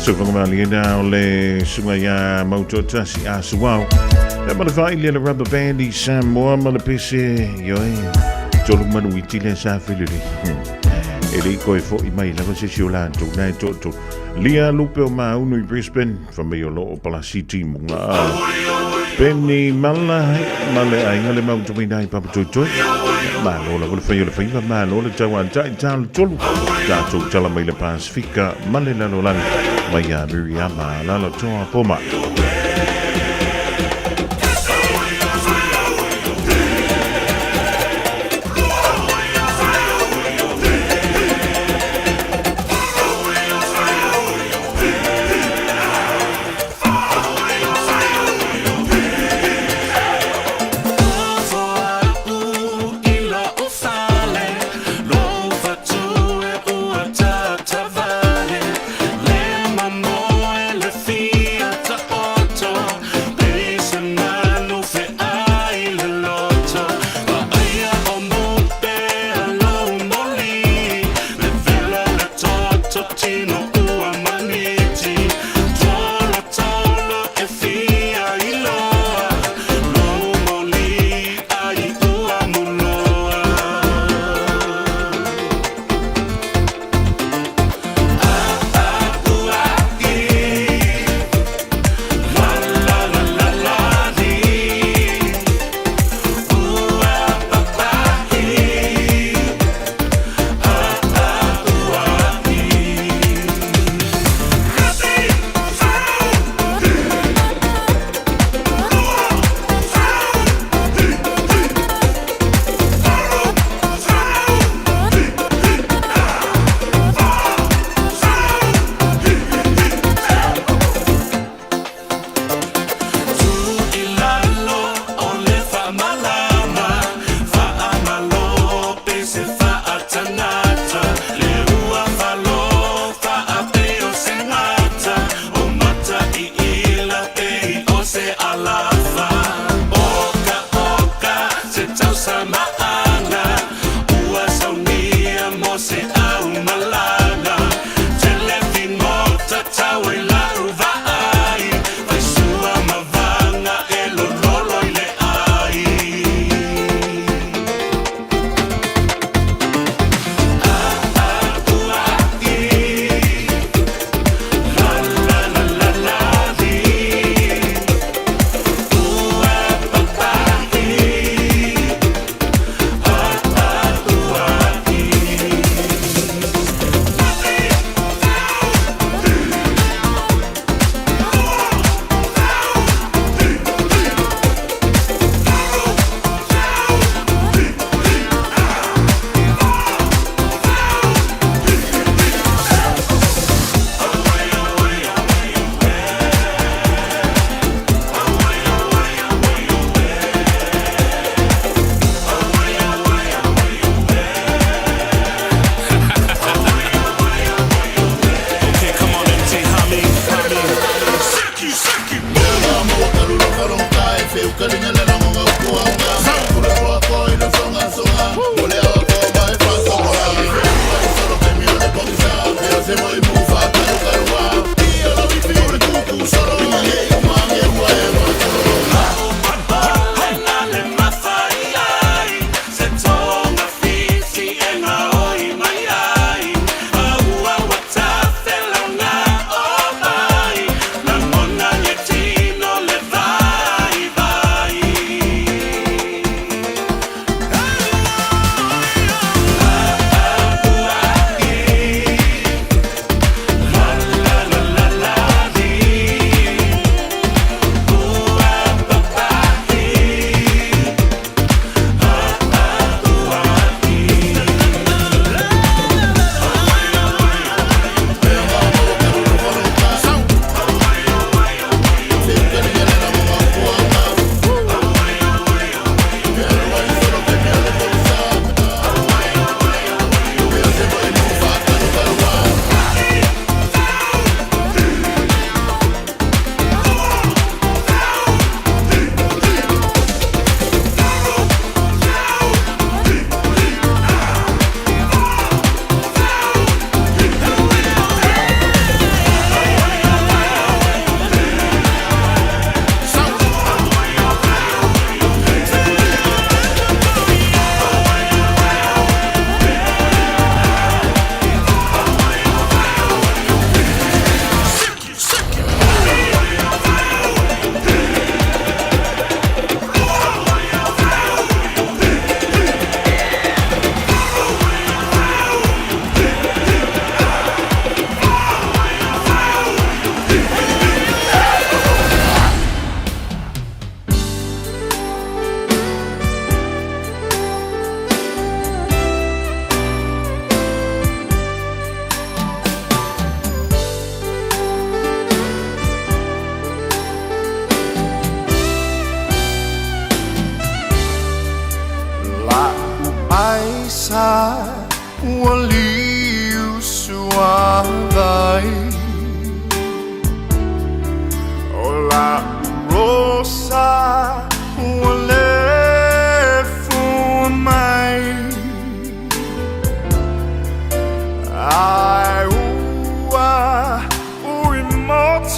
Sofagamaliina o le suga iā Mautoatasi a Suao. E ma le faili a le rubber band i Samoa ma le pese, ioe, tolu manu iti lea sa felele. E le i koe fo'i mai lava se isi o latou na e toatolu. Lia Lupe o Maunu i Brisbane, fa mai o loo Palasiti Muga. Penny Mala, ma le aiga le Mautuina i Papatoetoe. Malo lava le fai o le faiva, malo le tauatai talo tolu. Tatou tala mai le Pasifika ma le lalolagi mai ia Miriama Lalotoa Poma.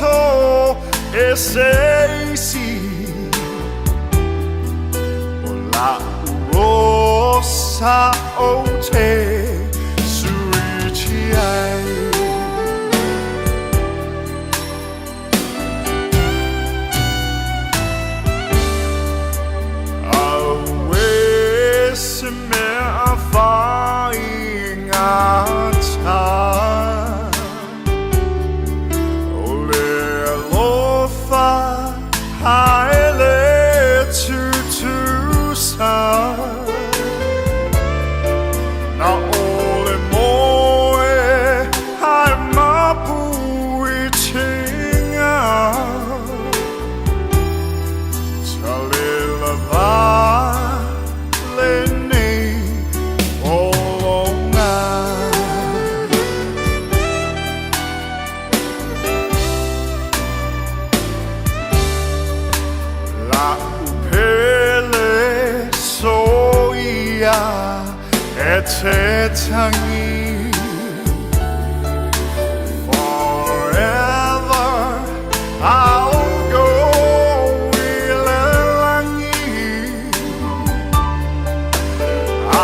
poto e se isi O la'u osa ou te suiti ai. Auē se mea faigata O le alofa ae le tutusa Na o le moe ae mapu i tiga Talela lenei pologa. La'u pele soia e te tangi Forever I'll go i le lagi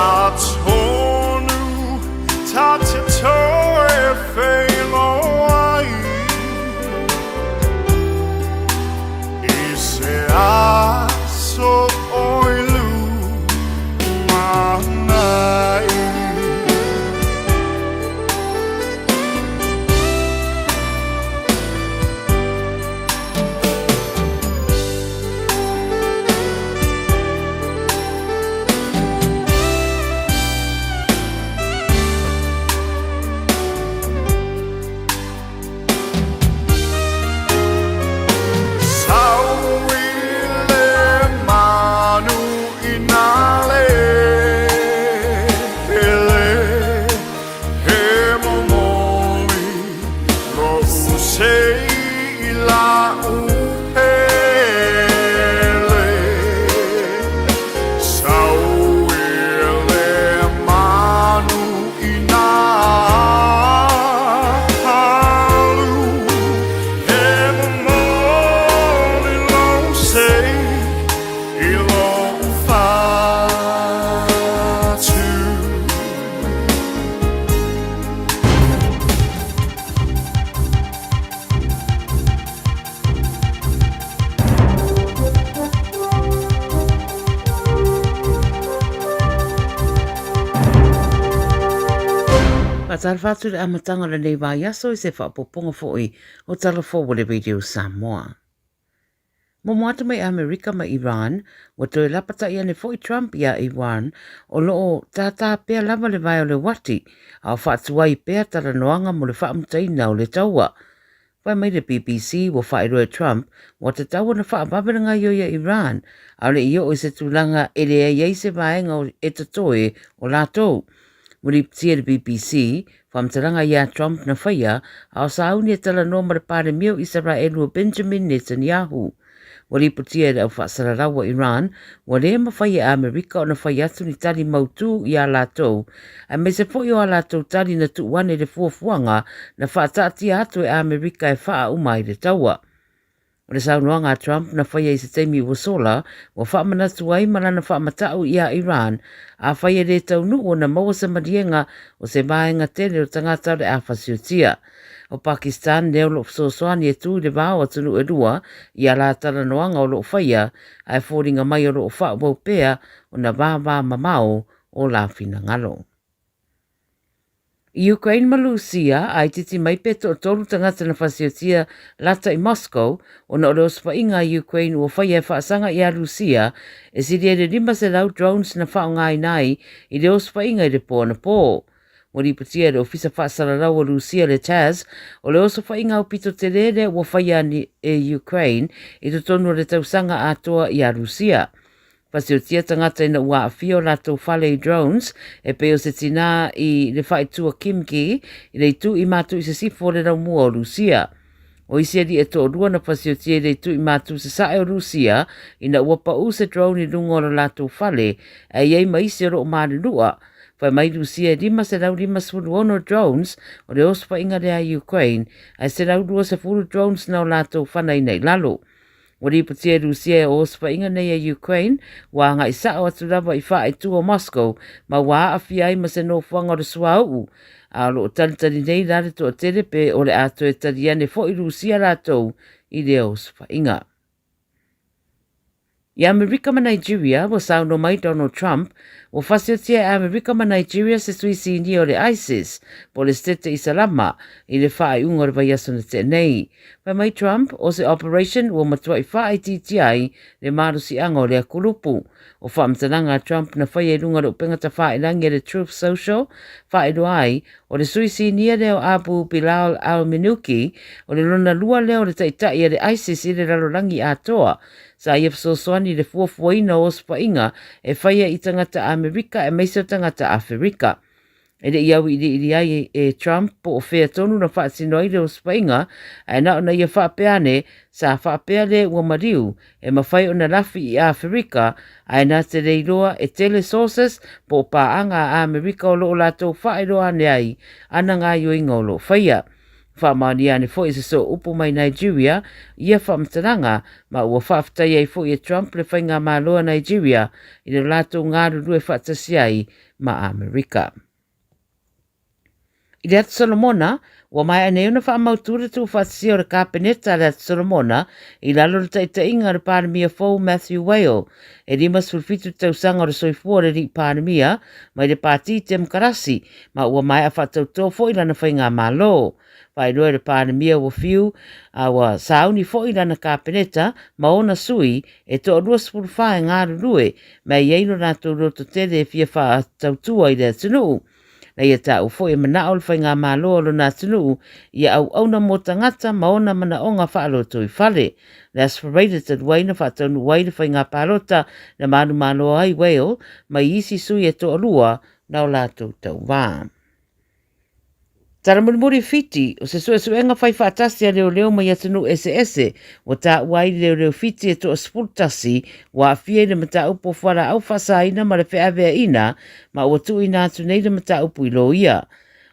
Atonu ta te toe feiloai I se aso o i lumanai. Sau i le manu i nā lele E momoli lou sei i la'u pele Sau i le manu i nā alu E momoli lou sei i lou fatu. Faatalofa atu i le amataga o lenei vaiaso i se faaopoopoga foi o Tala Fou o le Radio Samoa. Momo atu mai Amerika ma Iran, ua toe lapata'i ane foi Trump iā Iran o lo o tātā pea lava le vae o le uati a o faatuai pea talanoaga mo le faamutaina o le taua. Fai mai le BBC ua faailoa e Trump ua tatau ona faavave le gaoioi a Iran aole i oo i se tulaga e leai ai se vaega e totoe o latou. Ua lipotia e le BBC, faamatalaga iā Trump na faia a o sauni e talanoa ma le Palemia o Isaraelu o Benjamin Netanyahu. Ua lipotia e le au faasalalau a Iran, ua lē mafai e Amerika ona fai atu ni tali mautū iā latou, aemaise foi o a latou tali na tuu ane i le fuafuaga na faataatia atu e Amerika e faauma ai le taua. O le saunoaga a Trump na faia i se taimi ua sola, ua faamanatu ai ma lana faamata'u iā Iran, afai e lē taunuu ona maua se maliega o se vaega tele o tagata o le a fasiotia. O Pakistan lea o lo o fesoasoani e tu i le va o atunuu e lua i a la talanoaga o lo o faia, ae foliga mai o lo o faaauau pea ona vāvā mamao o la finagalo. I Ukraine ma Lusia, a itiiti mai pe toatolu tagata na fasiotia lata i Moscow ona o le osofaiga a Ukraine ua faia e faasaga iā Lusia e sili ai le 500 drones na faaaogaina ai i le osofaiga i le po anapō. Ua lipotia e le Ofisa Faasalalau o Lusia le TASS o le osofaiga aupito telē lea ua faia e Ukraine i totonu o le tausaga atoa iā Lusia. Fasiotia tagata ina ua aafia o latou fale i drones e pei o se tinā i le faaitua Kimki i le itu i matu i sisifo o le laumua o Lusia. O isi alii e toalua na fasiotia i le itu i matu sasae o Lusia ina ua paʻu se drone i luga o lo latou fale ae i ai ma isi o lo o malilua. Fai mai Rusia e 556 drones o le osofaiga lea a Ukraine, ae 120 drones na o latou fanaina i lalo. Ua lipotia e Rusia e o osofaiga nei a Ukraine ua agai sa'o atu lava i faaitu o Moscow ma ua aafia ai ma se nofoaga o le suauu, a o lo o talitali nei la le toatele pe o le a toe tali ane foi Rusia latou i lea osofaiga. I Amerika ma Nigeria, ua saunoa mai Donald Trump, ua fasiotia e Amerika ma Nigeria se sui sinia o le ISIS, po o le Setete Isalama, i le faaiuga o le vaiaso na tea nei. Fai mai Trump, o se operation ua matuai faaitiitia ai le malosiaga o lea kulupu. O faamatalaga a Trump na faia i luga o le upega tafailangi a le Truth Social, faailoa ai, o le sui sinia lea o Abu Bilal al-Minuki, o le lona lua lea o le taitai a le ISIS i le lalolagi atoa. Sa ia fesoasoani i le fuafuaina o osofaiga e faia i tagata Amerika aemaise o tagata Aferika. E le i auiliili ai e Trump po o fea tonu na faatino ai le osofaiga, ae na ona ia faapea ane, sa faapea le ua maliu e mafai ona lafi i Aferika, ae na te le iloa e tele sources po o paaga a Amerika o lo o latou faailoa ane ai ana gaioiga o lo o faia. Faamaonia ane foi e se sooupu mai Nigeria ia faamatalaga, ma ua faafetai ai foi e Trump le faigamalo a Nigeria i le latou galulue faatasi ai ma Amerika. I le Atu Solomona, ua maea nei ona faamautu le tuufaatasia o le Kapeneta a le Atu Solomona i lalo o le taitaiga a le Palemia fou Matthew Whale. E 57 tausaga o le soifua o le alii Palemia mai le Pati Temokarasi ma ua maea faatautō foi lana faigamalo. Faailoa e le Palemia ua fiu a ua sauni foi lana Kapeneta ma ona sui e toa 24 e galulue ma e i ai lo latou lototele e fia faatautua i le atunuu. Na ia taua foi e manao le faigamalo a lona atunuu ia auauna mo tagata ma ona manaoga faalotoifale. Le Aso Faraile talu ai na faataunuu ai le faiga palota na manumalo ai Whale mai isi sui e toalua na o latou tauva. Tala mulimuli Fiti, o se suesuega fai faatasi a leoleo mai atunuu eseese, ua taua ai le leoleo Fiti e toa 11 ua aafia i le mataupu o fualaau faasaina ma le feaveaiina, ma ua tuuina atu nei le mataupu i loia.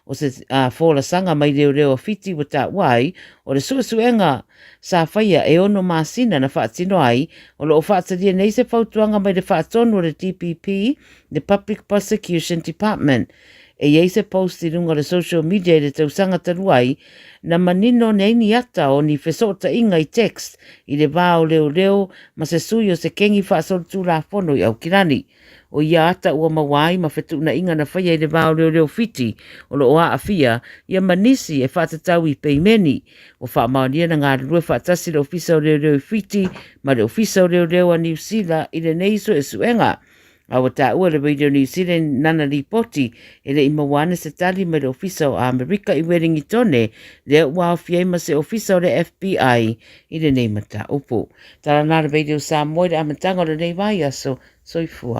O se folasaga mai leoleo a Fiti ua taua ai, o le suesuega sa faia e ono masina na faatino ai, o lo o faatalia nei se fautuaga mai le faatonu o le DPP, le Public Prosecution Department. E i ai se post i luga o le social media i le tausaga talu ai, na manino nei ni ata o ni fesootaiga i text i le va o leoleo ma se sui o se kengi faasolitulafono i Aukilani. O ia ata ua maua ai ma fetuunaiga na faia i le va o leoleo Fiti o lo o aafia ia ma nisi e faatatau i peimeni. Ua faamaonia na galulue faatasi le Ofisa o Leoleo i Fiti ma le Ofisa o Leoleo a Niu Sila i lenei suesuega. A ua taua le Radio New Zealand nana lipoti e le i maua ana se tali mai le Ofisa o Amerika i Welingitone, lea ua aofia ai ma se Ofisa o le FBI i lenei mataupu. Tala nā le Radio Samoa i le amataga o lenei vaiaso. Soifua.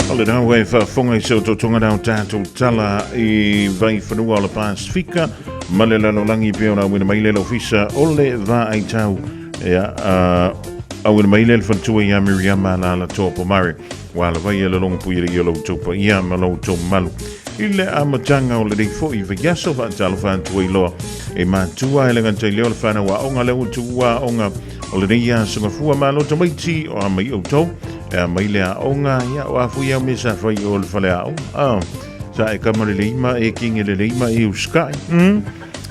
O le rau e whaafonga i se o tonga rau tātou tala i vai whanua o le Pasifika ma le lalolangi pe o rau mai le ofisa o le vā ai tau ia auina mai le whantua ia Miriama la la toa pomare wa la vai e le longa pui i lo taupa ia ma lo tau malu I le amataga o lenei foi vaiaso faatalofa atu ai loa e matua e le gata i lea o le whanau aoga lea ua tuua aoga o lenei aso gafua malo tamaiti o a mai outou e a mai le aoga ia o a fui au me sa fai o le fale aoga ah, sa e kama le leima e kinge le leima e uskai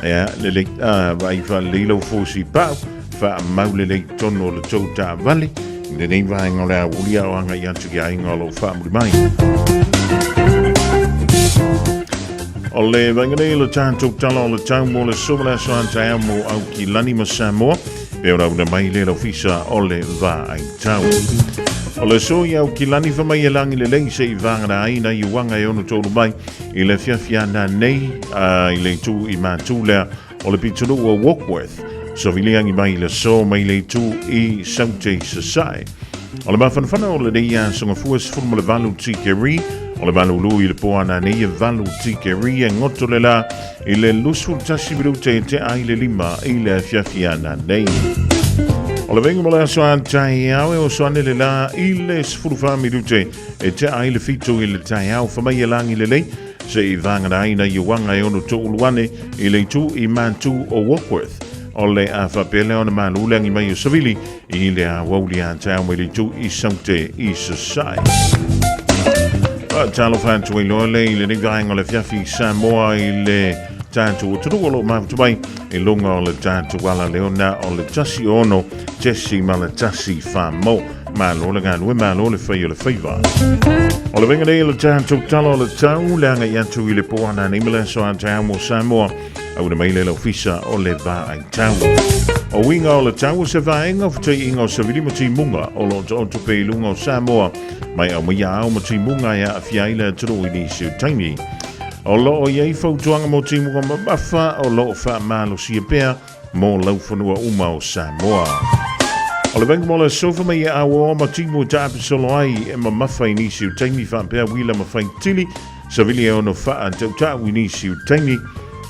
ia le le a vai fa le lau fosi pau fa mau le le tono le tou taavale i lenei vaega o le aouli a o agai atu ki aiga o lo o faamuli mai. O le vaega nei o le tatou tala o le tau mo le so ma le aso a taeao mo Aukilani ma Samoa, pe o rauna mai le ofisa o le vaai tau. O le so i Aukilani fa mai e langi lelei se i vāngana ai na i uanga e ono tolu mai i le fiafia nā nei i le itu i mātū lea o le pitonuu o Warkworth, soviliangi mai i le so mai le itu i Saute i Sasae. O le mafanafana o lenei aso gafua e 18 tikeri, o le malulu i le po a nanei e 8 tikeri e goto le la i le 21 minute e tea ai le 5 i le afiafi a nanei. O le vaiga mo le aso a taeao e oso ane le la i le 14 minute e tea ai le 7 i le taeao whamai e langi lelei se i vāngana ai nai uaga e ono toʻulu ane i le itu i Mātū o Warkworth. O le a faapea lea ona malu le agi mai o Savili i le aoauli a taeao mai le itu i Saute i Sasae. Talofa atu ai loa le i lenei vaega o le afiafi i Samoa i le tatou atunuu o lo o mafuta mai i luga o le tatou ala leona o le 16 tesi ma le 14. Malo le galue, malo le fai o le faiva. O le vaiga nei o le tatou tala o le tau, le agai atu i le po ana nei ma le aso a taeao mo Samoa, auina mai le ofisa o le vaai tau. O uiga o le tau o se vaega o fetaiiga o savili ma timuga o lo o taoto pea i luga o Samoa mai aumaia ao ma timuga e aafia ai le atunuu i nisi o taimi. O lo o i ai fautuaga mo timuga mamafa o lo o faamalosia pea mo laufanua uma o Samoa. O le vaega mo le sofa mai e auaoa ma timu e taapisolo ai e mamafa i nisi o taimi faapea uila ma faitili, savili e ono faatautau i nisi o taimi.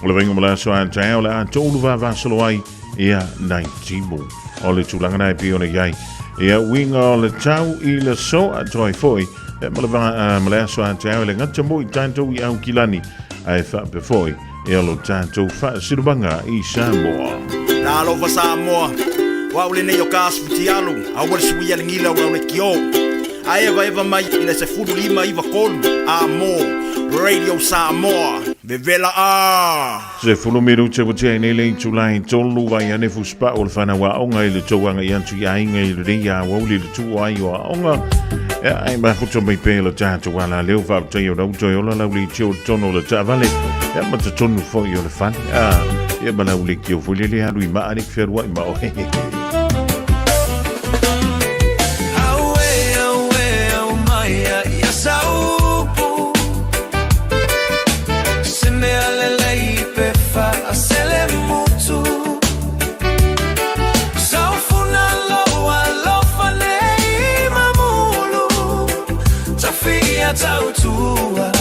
O le vaega mo le aso a taeao le a toulu vavasolo ai ia nai timu. O le tulaga na e pei ona i ai. Ia uiga o le tau i le so a toai foi e ma le, ma le aso a taeao e le gata mo i tatou i Aukilani ae faapea foi E lo tatou faasilumaga i Samoa. Talofa Samoa, o au lenei o ka asu fitialu, aua le suia le gila o lau lekiō. A evaeva mai i le 15 93 a mo Radio Samoa, vevela a! 10 minute ua tea ai nei le itula e tolu vai ane fusipa'u o le fanau aoga i le tou agai atu i aiga i lenei aoauli i le tuu ai o aoga. Ia, ai mafuta mai pea le tatou ala leo faafetai o lau toe ola lau leitio i totonu o le taavale. Ia, ma totonu foi o le fale. Ah, ia ma lau leitio foi lele alu i maa le fealuai ma oe. Auē, auē, au mai ia ia saupu. Se mea lelei pe faasele mutu. Saufuna loa alofa nei mamulu. Tafia tautua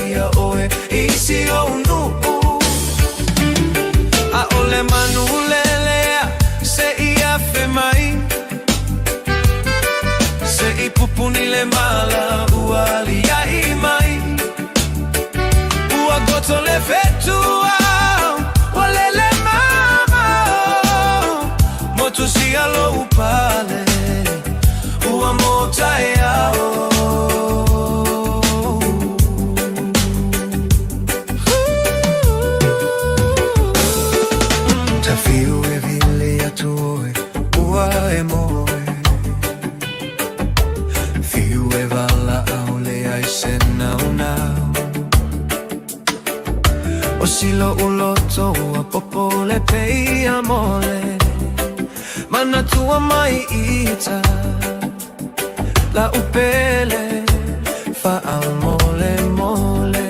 ia oe i si ou nuu. Aole manu lelea se i afe mai. Se i pupuni le mala ua aliae mai. Ua goto le fetua ua lele mamao. Motusia lou pale ua motaeao. Tafiu e vili atu oe ua e moe. Fiu e valaau leai se naunau. O si lo'u loto ua popole pei a mole. Manatua mai ita la'u pele faamolemole.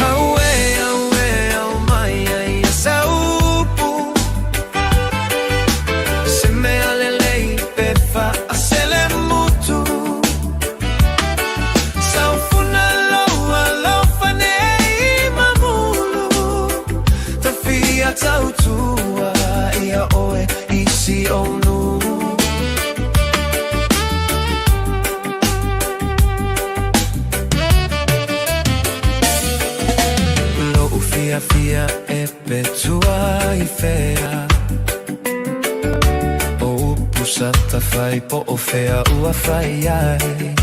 Auē, auē, au mai ia saupu. Se mea lelei pe faasele mutu. Saufuna lou alofa nei mamulu. Tafia tautua ia oe i si ou nuu. Lo'u fiafia e pe tua i fea. O upu sa tafai po o fea ua fai ai.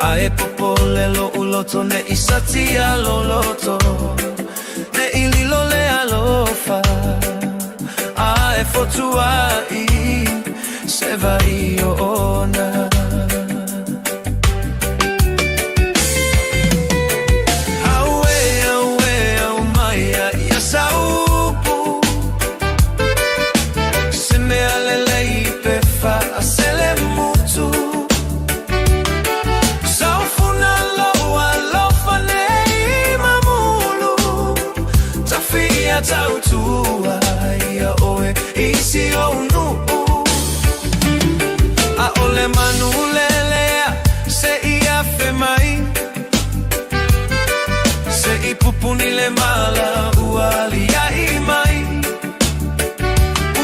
Ae popole lo'u loto ne'i satia loloto. Ne'i lilo le alofa ae fotua'i se vai o ona. Auē, auē, au mai ia saupu. Se mea lelei pe faasele mutu. Saufuna lou alofa nei mamulu. Tafia tautua A'ole manu lelea se i afe mai Se i pupuni le mala ua alia'i mai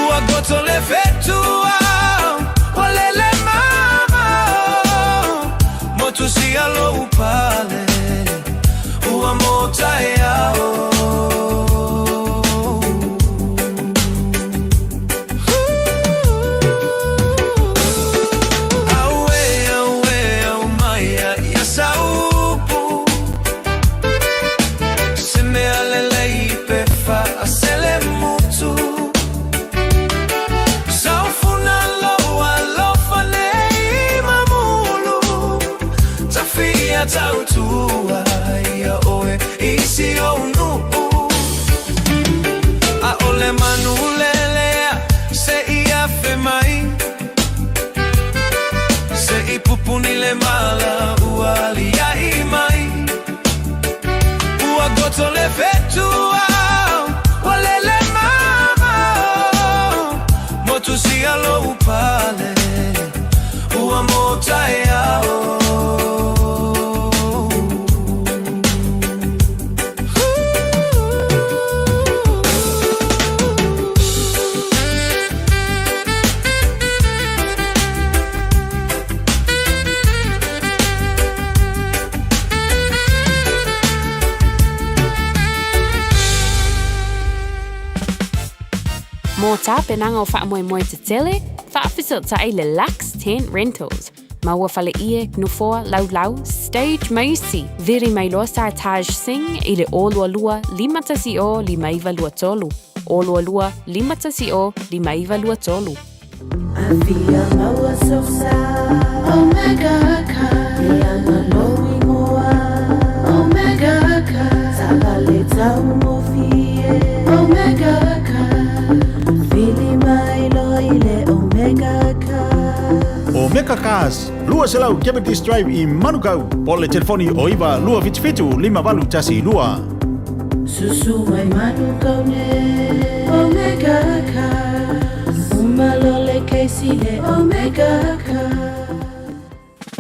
Ua goto le fetua ua lele mamao Motusia lou pale ua motaeao. Auē, auē, au mai ia ia saupu Se mea lelei pe faasele mutu Saufuna lou alofa nei mamulu Tafia tautua ia oe i si ou nuu A'ole manu lelea se i afe mai Se i pupuni le mala ua alia'i mai Ua goto le fetua ua lele mamao Motusia lou pale ua motaeao. Mō tapenaga o faamoemoe tetele, faafesootai le Lux Tent Rentals. Maua faleie, nofoa, laulau, stage ma isi. Vili mai loa Sartaj Singh i le 022 510 5923. 022 510 5923. Afia maua sosa Omega Car Leaga lou igoa Omega Car Taavale taugofie Omega Car Vili mai loa i le Omega Car. Omega Cars, 200 Cavendish Drive i Manukau, po o le telefoni o 9 277 5812. Susu mai Manukau nei Omega Cars Uma loa le kesi le Omega Cars.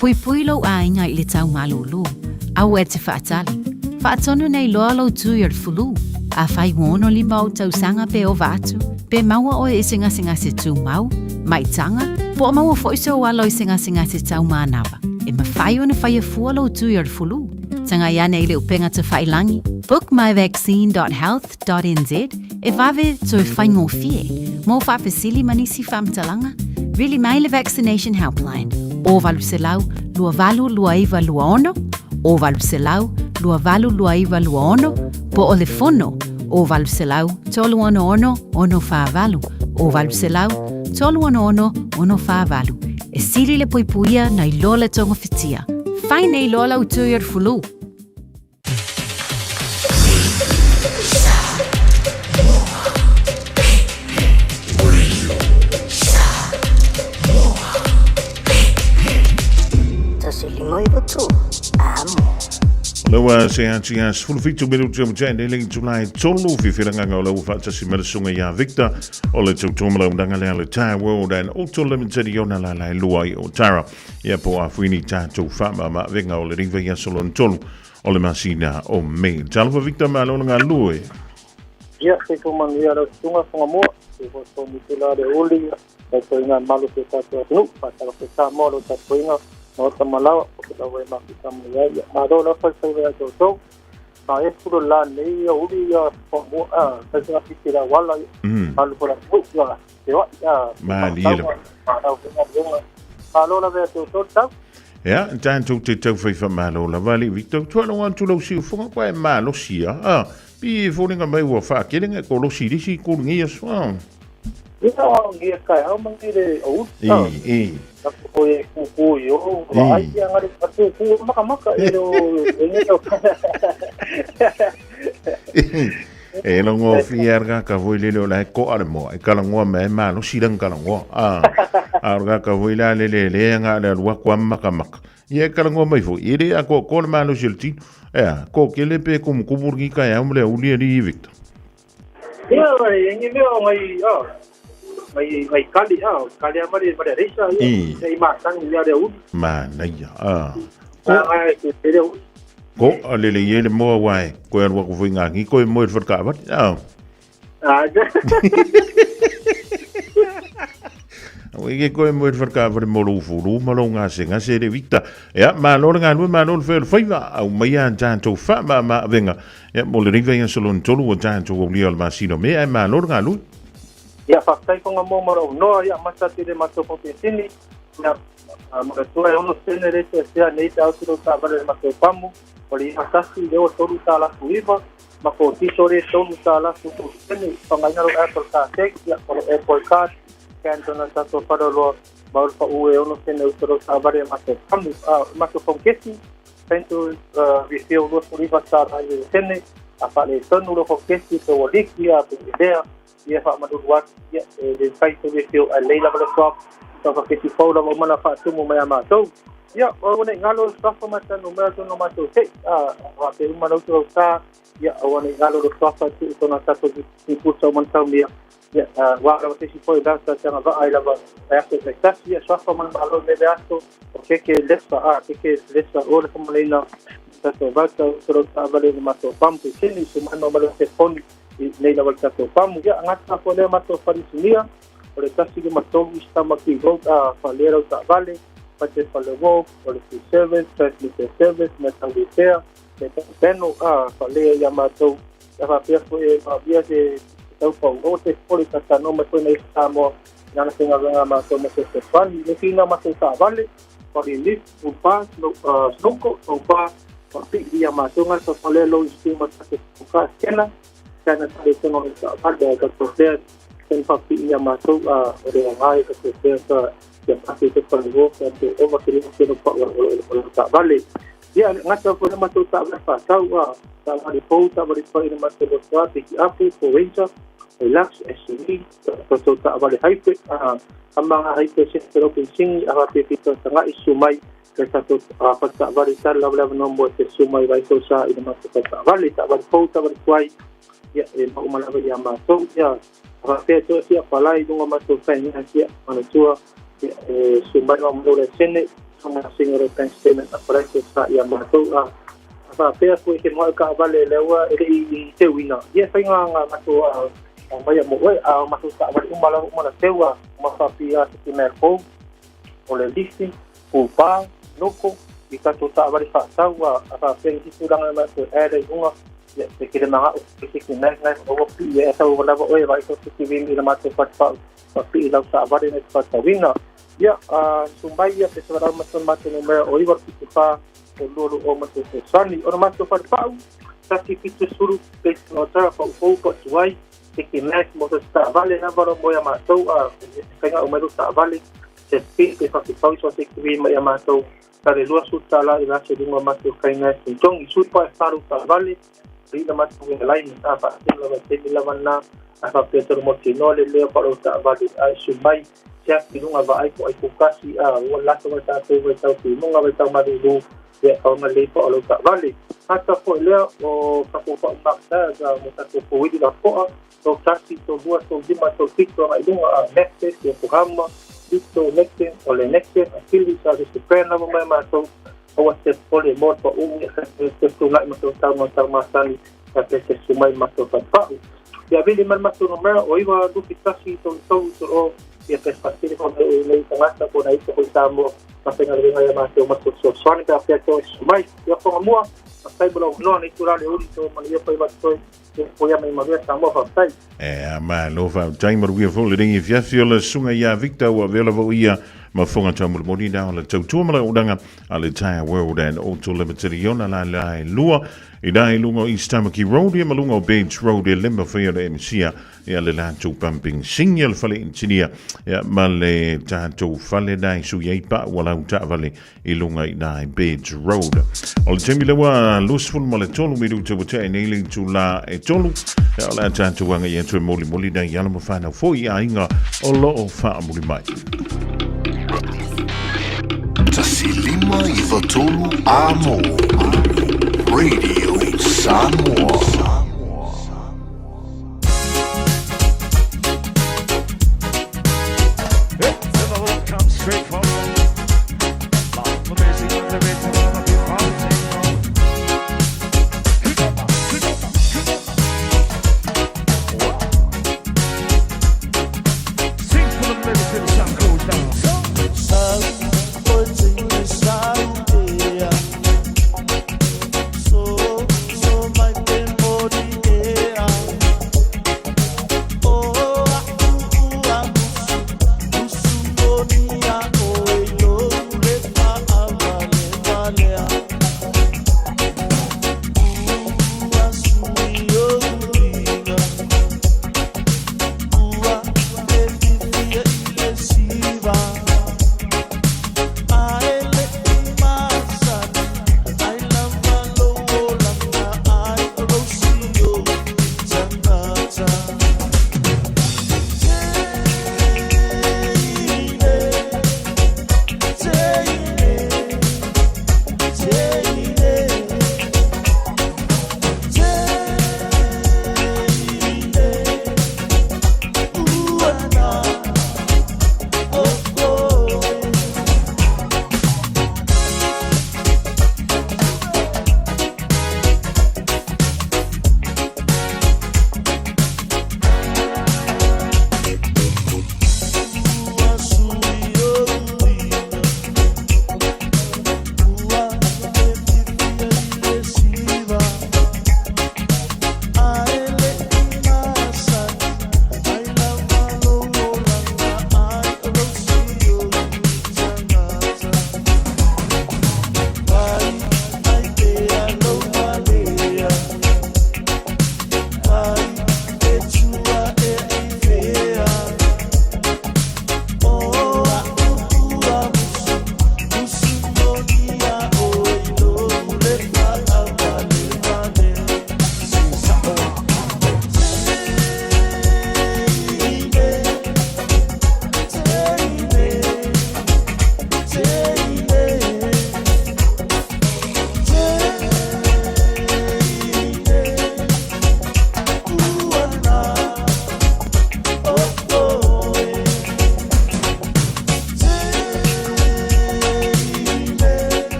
Puipui lou aiga i le tau malūlū, aua e te faatali. Faatonu nei loa lou tui o le fulu. Afai ua 65 ou tausaga pe ova atu, pe maua oe i se gasegase tumau, maitaga, po o maua foi sou alo i se gasegase tau manava, e mafai ona faia fua lou tui o le fulu. Tagai ane i le upega tafailangi, bookmyvaccine.health.nz, e vave toe faigofie. Mo faafesili ma nisi faamatalaga, vili mai le Vaccination Helpline, 0800 282926, 0800 282926, po o le fono, 0800 366 648, 0800 366 648. E sili le puipuia nai lo le togafitia. Fai nei loa lau tui o le fulu. O lea ua se ati a 17 minuti o matea nei le itula e tolu fifilagaga o lea ua faatasi mai le susuga ia Victor o le tautua ma le auaunaga lea a le Tyre World and Auto Limited i ona lala e lua i Otara ia po o Afuini tatou faamamaavega o le vaiaso lona tolu o le masina o Mei. Talofa Victor, malo le galulue. Ia, soifua manuia lau susuga Fugamua, soifua tonu tula le uli, taitoina malu se tatou atunuu, faatalofa i Samoa lo tapuaiga, maota ma laoa, o ke lau e mafuta mai ai. Ia, malo lau faifaiva ia te outou. Ma e fulo la nei ia uli ia Fugamua, a, taitoina fiti la wala, ia, malu ko la atunuu, ia, te oai, ia, Malie lava. Malo Malo lava ia te outou tau. Ia, tatou te tau fai faamalo lava alii Victor. Tua loga atu lau siufoga koa e malosi a. A, pi e foliga mai ua whaakelenga e ko losi lisi i kuru ngi aso. A. Ia, o ngi e kai hau mangi le o uta. I, i. Taku hoi e kūkū i o, wa ai ia ngare a kūkū o maka maka e o e ngi o. E longo fia ar ka voi lele o la e koa le moa, e kalangoa me e malosi lang kalangoa. A, a or ka voi la lele le nga le alua kua maka maka. Ia e kalangoa mai foi, e le a ko ko le malosi o le tino. Ea, ko ke le pe kumu kumu ringi kai au mo le uli ali i Victor. Ia, e ngi mea o ngai, a, mai mai kali a kali a mari mari reisa ia i matangi lea le uli. Manaia a. Ko ai ke le uli. Ko a lele i le moa wai koe alu aku foi ngā koe moe le wharekawari. A. A. O ke koe moe le wharekawari mo lou fulu ma lou ngase ngase le vita. Ia, malo le galue, malo le fai o le faiva, au mai a tātou wha ma avenga. Ia, mo le riva ia solon tolu o tātou o lia o le masino me, ai malo le galue. Ia, whaktai konga mō mara o noa, ia, mata te re matou ko te tini, ia, mo le tua e ono sene re te sea nei te autiro tā vare le matou pamu, o le iha tasi, le o tolu tā lafu iwa, ma ko tiso re tolu tā lafu tolu sene, whangaina ro Apple Car Tax, ia, o lo Apple Card, kan tona tātou wharaloa, ma o le wha ue ono sene utoro tā vare matou pamu, matou pongkesi, Tento refill 25 tā rai le sene, a wha le tonu lo pongkesi, te o liki, a te idea, ia whaamalulu atu, ia, e le whai te refill a leila ma le swap, tau whaketi fau lava o mana whaatumu mai a mātou. Ia, o wane ngalo le swafa matanu mea tono mātou te, a wha te umana utu au tā, ia, o wane ngalo le swafa tu i tona tato ki puta o mantau mea, ia, wā rawa te si poi lasa te anga vaa i lava, ai aso te tasi, ia, swafa mana malo me le aso, o keke lesa, a, keke lesa o le whamaleina, tato vata, toro tā vale le mātou pampu, tini, su mano malo te poni, i nei lava le tatou pamu. Ia, gata foi lea matou falisinia, o le tasi lima tolu i Tamaki Road a faalea lau taavale, fate falewo, o le food service, transmitter service, mea tau repair, mea tau peno, a faalea ia matou. Ia faapea foi e maavia se tau pau. Aua te popole ta tanoa mai foi nei Samoa, nana faigaluega a matou ma se fesoasoani. Le fina matou taavale, o le lift, upa, snowco, upa, faapii ia matou gata faalea lou i ma tatou ka kena, kana tale tono i ka whale ka to fea sen papi ia matou a o le ngai ka to fea ka ia pasi te whale wo ka te ova ke le no pa o o o ta vale ia ngata ko le matou ta vale pa tau a ta vale pou ta vale pa ina matou lo toa te ki apu po ranger Hilux SUV to to ta vale haipe a ama haipe se te ro singi a pe pito tanga isu mai ke tatou a ta vale ta lava lava no mo te su mai vai so sa ina matou ta vale ta vale pou ta vale tuai ia e mau malava ia matou ia whakapea toa sia whalai lunga matou whainga sia manatua ia e sumai ma mo le sene songa singa ro bank statement a whalai te sa ia matou a whakapea koe ke moa ka vale leua e le i te uina ia whainga ngā matou a mai a mo oe a matou ta wale umala umala teua ma whapia te ki mea kou o le lifi upa noko i tatou ta wale whaatau a whakapea i tūranga matou e le unga ia te kere manga o te ki nai nai o pi ia tau lava oe vai to te vimi i la matou whatapau pa pi lau sa vare nei whatawina ia a sumai ia te sara matou matou no mea o iwa ki te wha o lolo o matou te sani o matou whatapau tasi ki te suru pe no tara pa upou pa tuai te ki nai mo te sa vale na varo mo ia matou a kainga o mai sa vale te pi te whakipau so te ki vimi ia matou ta le lua su tala i la se lunga matou kainga e tong i su pa e wharu ta vale ina matou e lai a fa te lava te lava na a fa Petro mo te no le leo pa o ta vale ai su mai sia ki lunga va ai ko ai ko kasi a o la to ta te vai tau ki lunga vai tau maru lu ia o ma le pa o ta vale hata fo le o ka ko pa ma ta ga mo ta ko ko wi la po to tasi to lua to lima to fito ai lunga a neste ke programa to neste o le neste a fili sa de suprema mo mai matou o te pole mo pa u e te tu ngai ma tau ma tau ma sani ka te te sumai ma to pa ia vili man matou no mea o iwa lupi tasi to to to o ia te fasili ko e nei tangata ko nei ko sa mo ma penga le ngai ma to ma to so sani ka pe to sumai ia ko mua ma tai bolo no ni tura le uri to ma ia pa iwa to e ia mai ma sa mo fa tai e ma lo fa tai ma ruia fo le ringi fiafi o le sunga ia Victor ua vela vo ia ma fonga tau mulimuli na o le tautua ma le ulaga a le Tire World and Auto Limited i ona la la e lua i la i lunga o East Tamaki Road ia ma lunga o Bates Road e lema whai o le MCA ia le lātou pumping sing ia le fale intinia ia ma le tātou fale nai su iai pa ua lau taavale i lunga i nai Bates Road. O le taimi lewa 23 ma le 3 minuta ua tea nei le itulā e 3 ia o le a tātou anga i atu e molimoli nei ala ma whānau foi i aiga o loo whaamuli mai. Tasi lima iwa tolu a mo. Radio Samoa.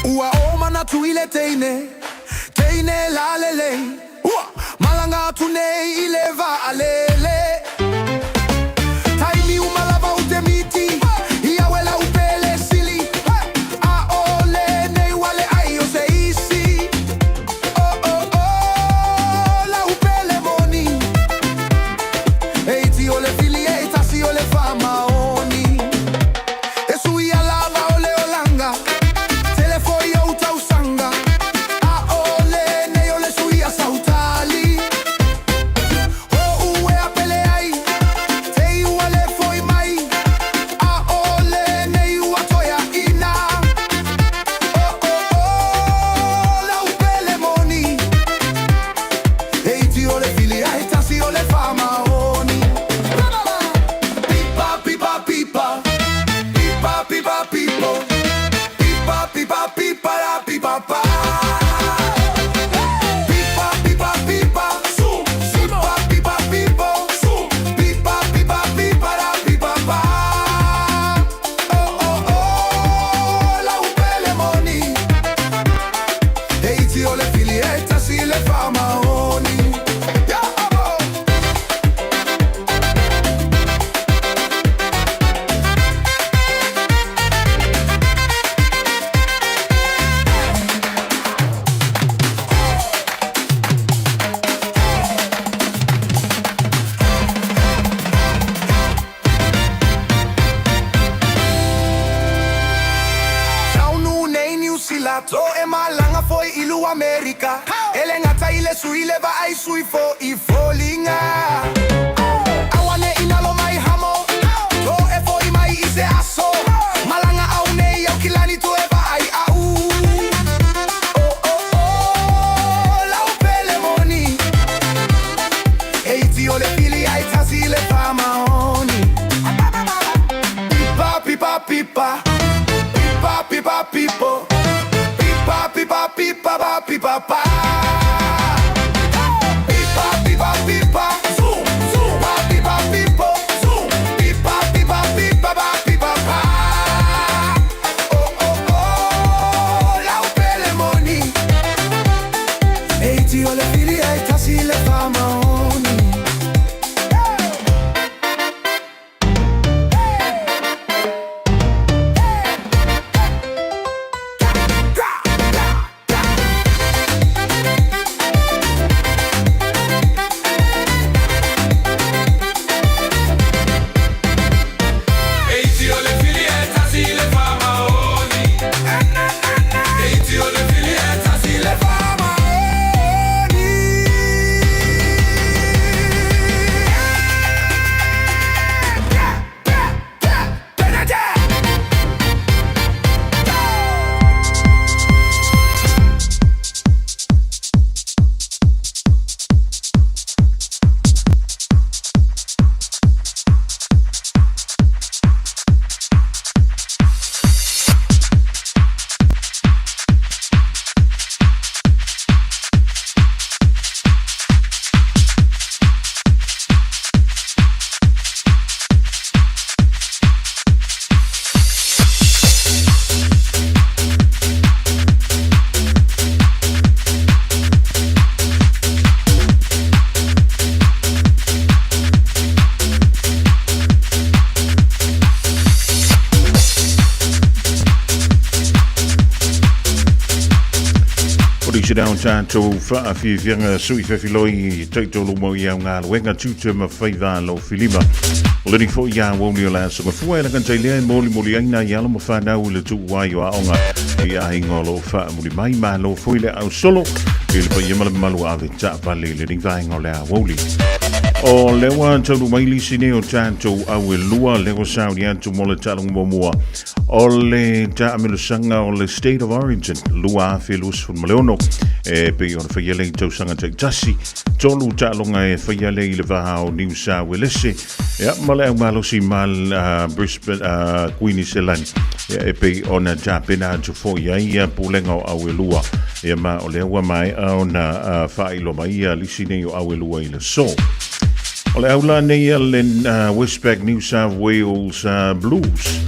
Ua o manatu i le teine, teine lalelei. Ua malanga atu nei i le vaalele. Taimi uma lava u te miti, ia uela u pele sili. A o lenei ua leai o se isi. Oh oh oh, lau pele moni. E iti o le fili e tasi o le faamaoni. E suia lava o le olaga, tele foi ou tausaga. A o lenei o le suia sautali. O uea pele ai, te i ua le foi mai. A o lenei ua toe ina. Oh oh oh, lau pele moni. E iti o le fili ae tasi o le faamaoni. Pipa pipa pipa, pipa pipa pipo, pipa pipa pipa la pipa pa. Pipa pipa pipa, pipa pipa pipo, pipa pipa pipa la pipa pa. Oh oh oh, lau pele moni. E iti o le fili e tasi le faamaoni. Ya abo. Taunu nei Niu Sila to e malaga foi i lu Amerika. E le gata i le sui le vaai sui fo i foliga. Aua ne i nalo mai hamo, to e foi mai i se aso. Malaga au nei au kilani to e vaai au. Oh oh oh, lau pele moni. E iti o le fili ai tasi le faamaoni. Pipa pipa pipa, pipa pipa pipo, pipa pipa pipa pa pipa pa. Pipa pipa pipa, zoom zoom, pa pipa pipo, zoom, pipa pipa pipa pa pipa pa. O le isi lea o tatou faafiafiaga sui fefiloi taitolu mau i au galuega tiute ma faiva alofilima. O lenei foi aoauli o le aso Gafua e lagata i lea e molimoli ai nai alo ma fanau i le tuuai o aoga i aiga o lo o faamuli mai. Malo foi le ausolo i le paia ma le mamalu ave taavale i lenei vaega o le aoauli. O lea ua taunuu mai lisi nei o tatou au e lua, lea ua sauni atu mo le taaloga muamua o le taamilosaga o le State of Origin 2026 e pei ona faia lea i tausaga taitasi. Tolu taaloga e faia lea i le va o Niu Sauelese ia, ma le aumalosi ma Brisbane, Kuiniselani ia, e pei ona tapena atu foi ai ia pulega o au e lua ia, ma o lea ua maea ona faailoa mai ia lisi nei o au e lua i le so. O le au la nei a le Westpac New South Wales Blues.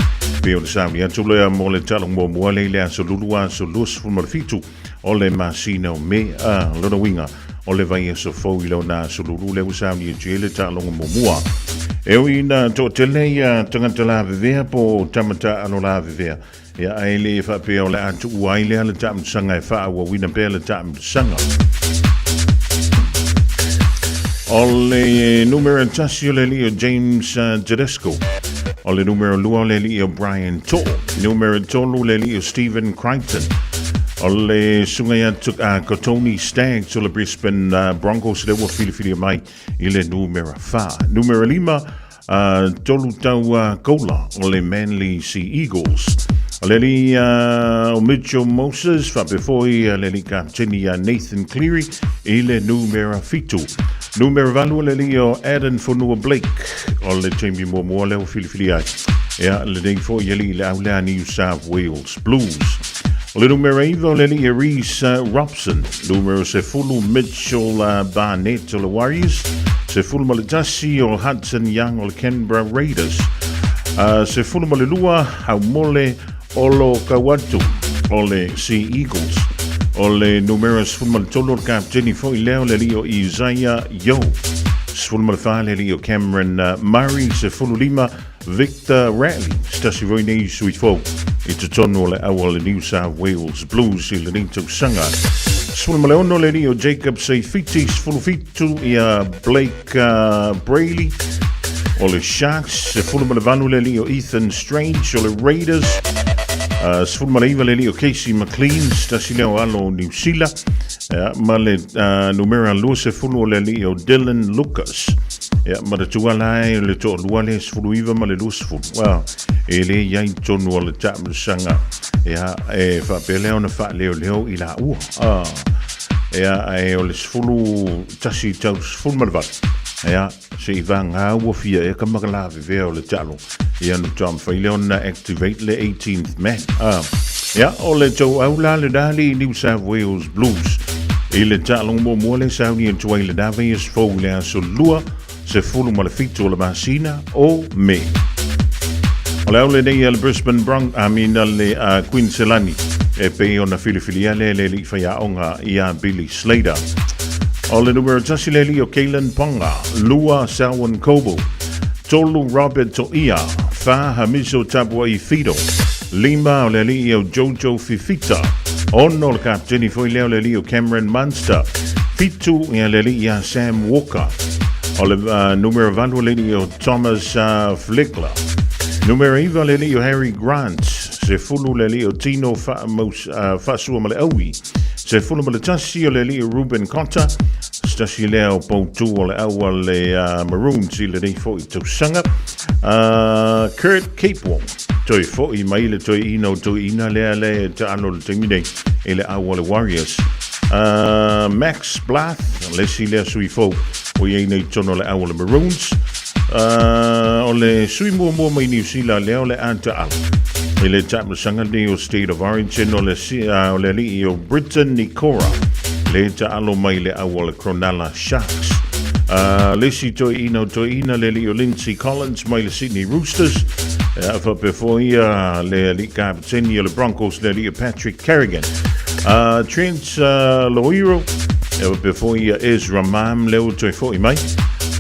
Pei o le sauni atu lea mo le taaloga muamua lea i le aso Lulu aso 27 o le masina o Me. A lona uiga o le vaiaso fou i lona aso Lulu lea ua sauni atu ai le taaloga muamua. E ui ina toatele ia tagata lavevea po o tama taalo lavevea, ia ae le faapea o le a tuua ai lea le taamilosaga e faaauauina pea le taamilosaga. O le numera tasi o le alii o James Tedesco. O le numera lua o le alii o Brian To'o. Numera tolu le alii o Stephen Crichton. O le susuga ia ko Tony Staggs o le Brisbane Broncos lea ua filifilia mai i le numera fa. Numera lima tolu tau koula o le Manly Sea Eagles. O le alii o Mitchell Moses, faapea foi le alii kapteni ia Nathan Cleary i le numera fitu. Numera valu o le alii o Addin Fonua Blake o le taimi muamua lea ua filifili ai. Ia, lenei foi alii le au lea New South Wales Blues. O le numera iva o le alii Reece Robson. Numera sefulu Mitchell Barnett o le Warriors. Sefulu ma le tasi o Hudson Young o le Canberra Raiders. Sefulu ma le lua Haumole Olokauatu o le Sea Eagles. O le numera sefulu ma le tolu o le kapteni foi lea o le alii o Isaah Yeo. Sefulu ma le fa le alii o Cameron Murray. Sefulu lima Victor Radley, se tasi foi nei sui fou i totonu o le au o le New South Wales Blues i lenei tausaga. 16 le alii o Jacob Saifiti, 17 ia Blake Brailey o le Sharks, 18 le alii o Ethan Strange o le Raiders, 19 le alii o Casey McLean, se tasi lea o alo o Niu Sila, ma le numera 20 o le alii o Dylan Lucas. Ia, ma le tuala e le toalua le 19 ma le 20. Well, e le i ai tonu o le taamilosaga. Ia, e faapea lea ona faaleoleo i laua. Ah. Ia, ae o le 11 tau 18. Ia, se i vagā ua fia ea ka makalavevea o le taalo. Ia, na matua mafai lea ona activate le 18th man. Ah. Ia, o le tauau la le dali i New South Wales Blues. I le taaloga muamua le sauni atu ai lena vaiaso fou i le aso lua, 17 o le masina o Me. O le au lenei a le Brisbane Bron, I mean a le Queensland e pei ona filifilia le le alii faiaoga ia Billy Slater. O le numera tasi le alii o Kalen Ponga, lua Selwyn Coble, tolu Robert Toia, fa Hamiso Tapua'i Fido, lima o le alii o Jojo Fifita, ono o le kapteni foi lea o le alii o Cameron Munster, fitu ia le alii ia Sam Walker, o le numera valu o le alii o Thomas Flegler, numera iva o le alii o Harry Grant, sefulu le alii o Tino Faasuamaleaui, sefulu ma le tasi o le alii o Ruben Cotter, se tasi lea o poutu o le au a le Maroons i lenei foi tausaga, Kurt Capewell, toe foi mai le toeaina o toeaina lea le taalo i le taimi nei i le au a le Warriors. Max Blath, le isi lea sui fou o i ai nei tonu o le au a le Maroons. O le sui muamua mai Niu Sila lea o le a taalo i le taamilosaga nei o State of Origin o le, o le alii o Briton Nikora le taalo mai le au a le Cronulla Sharks. Le isi toeaina o toeaina le alii o Lindsay Collins mai le Sydney Roosters. Faapea foi le alii kapeteni o le Broncos le alii o Patrick Carrigan. Trent Loiero, e faapea foi Ezra Mam lea ua toe foi mai.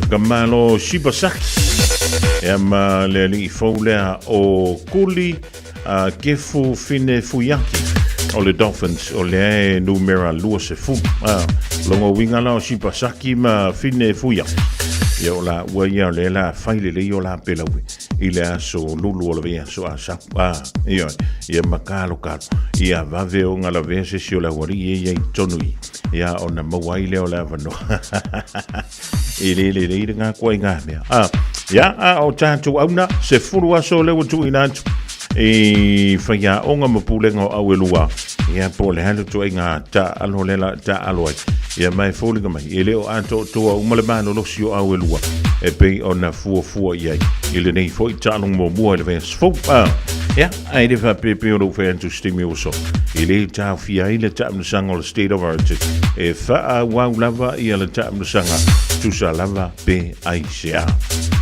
Ka Malo Shibasaki, ia ma le alii fou lea o Kuli Kefu Fine Fuiaki. O le Dolphins o lea e numera 20. A, longa uiga la o Shibasaki ma Fine Fuia. Ia o la ua ia o lea la fai lelei o la pelaue i le aso lulu o le vaiaso a sau. A, ioe, ia ma kalokalo. Ia vave o galavea se isi o le aualii e ia i totonu i. Ia ona maua ai lea o le avanoa. E le lelei le gakoa i ngā mea. A, ia, a o tātou auna, 10 aso lea ua tuuina atu i faiaoga ma pulega o au e lua. Ia, po o le a le ituaiga taaalo lea la taaalo ai. Ia, ma e foliga mai, e le o atoatoa uma le malolosi o au e lua e pei ona fuafua i ai i lenei foi taaloga muamua i le vaiaso fou. A, ia, ae le faapea pei ona ou fai atu i se taimi ua sola, e le taofia ai le taamilosaga o le State of Origin e faaauau lava ia le taamilosaga tusa lava pe aisea.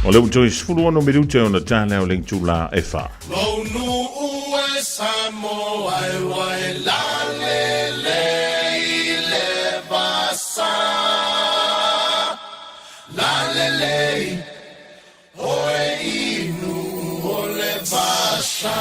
O lea ua toe 16 minute ona ta lea o le itulā e 4. Lou nuu e Samoa e wai la le le i le vasa. La le le i oe inu o le vasa.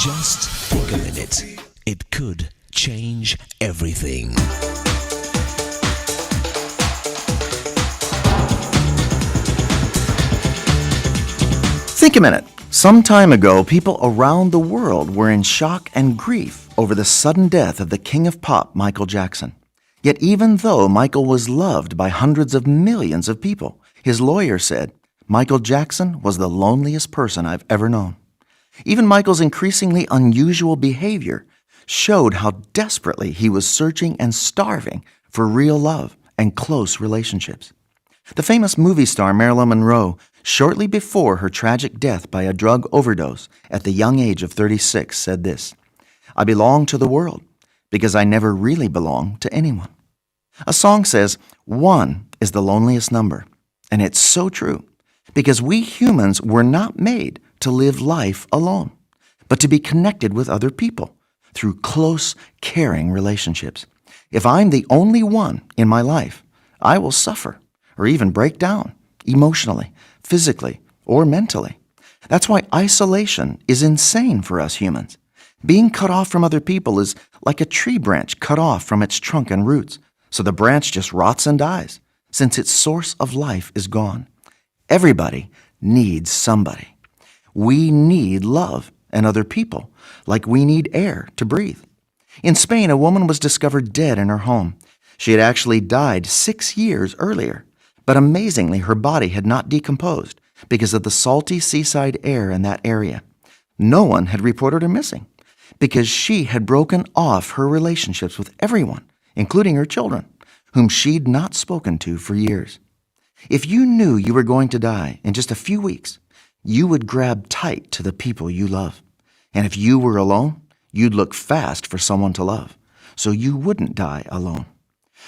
Just think a minute. It could change everything. Think a minute. Some time ago, people around the world were in shock and grief over the sudden death of the king of pop, Michael Jackson. Yet, even though Michael was loved by hundreds of millions of people, his lawyer said, Michael Jackson was the loneliest person I've ever known. Even Michael's increasingly unusual behavior showed how desperately he was searching and starving for real love and close relationships. The famous movie star Marilyn Monroe, shortly before her tragic death by a drug overdose at the young age of 36, said this. I belong to the world because I never really belong to anyone. A song says, one is the loneliest number. And it's so true because we humans were not made to live life alone, but to be connected with other people through close, caring relationships. If I'm the only one in my life, I will suffer or even break down emotionally, physically, or mentally. That's why isolation is insane for us humans. Being cut off from other people is like a tree branch cut off from its trunk and roots, so the branch just rots and dies since its source of life is gone. Everybody needs somebody. We need love and other people like we need air to breathe. In Spain, a woman was discovered dead in her home. She had actually died 6 years earlier, but amazingly, her body had not decomposed because of the salty seaside air in that area. No one had reported her missing because she had broken off her relationships with everyone, including her children, whom she'd not spoken to for years. If you knew you were going to die in just a few weeks, you would grab tight to the people you love. And if you were alone, you'd look fast for someone to love, so you wouldn't die alone.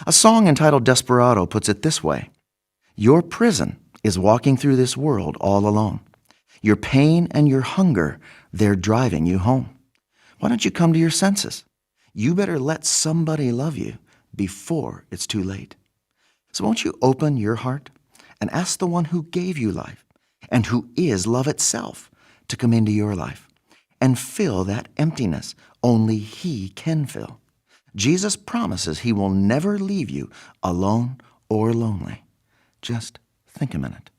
A song entitled Desperado puts it this way: Your prison is walking through this world all alone. Your pain and your hunger, they're driving you home. Why don't you come to your senses? You better let somebody love you before it's too late. So won't you open your heart and ask the one who gave you life and who is love itself to come into your life and fill that emptiness only he can fill. Jesus promises he will never leave you alone or lonely. Just think a minute.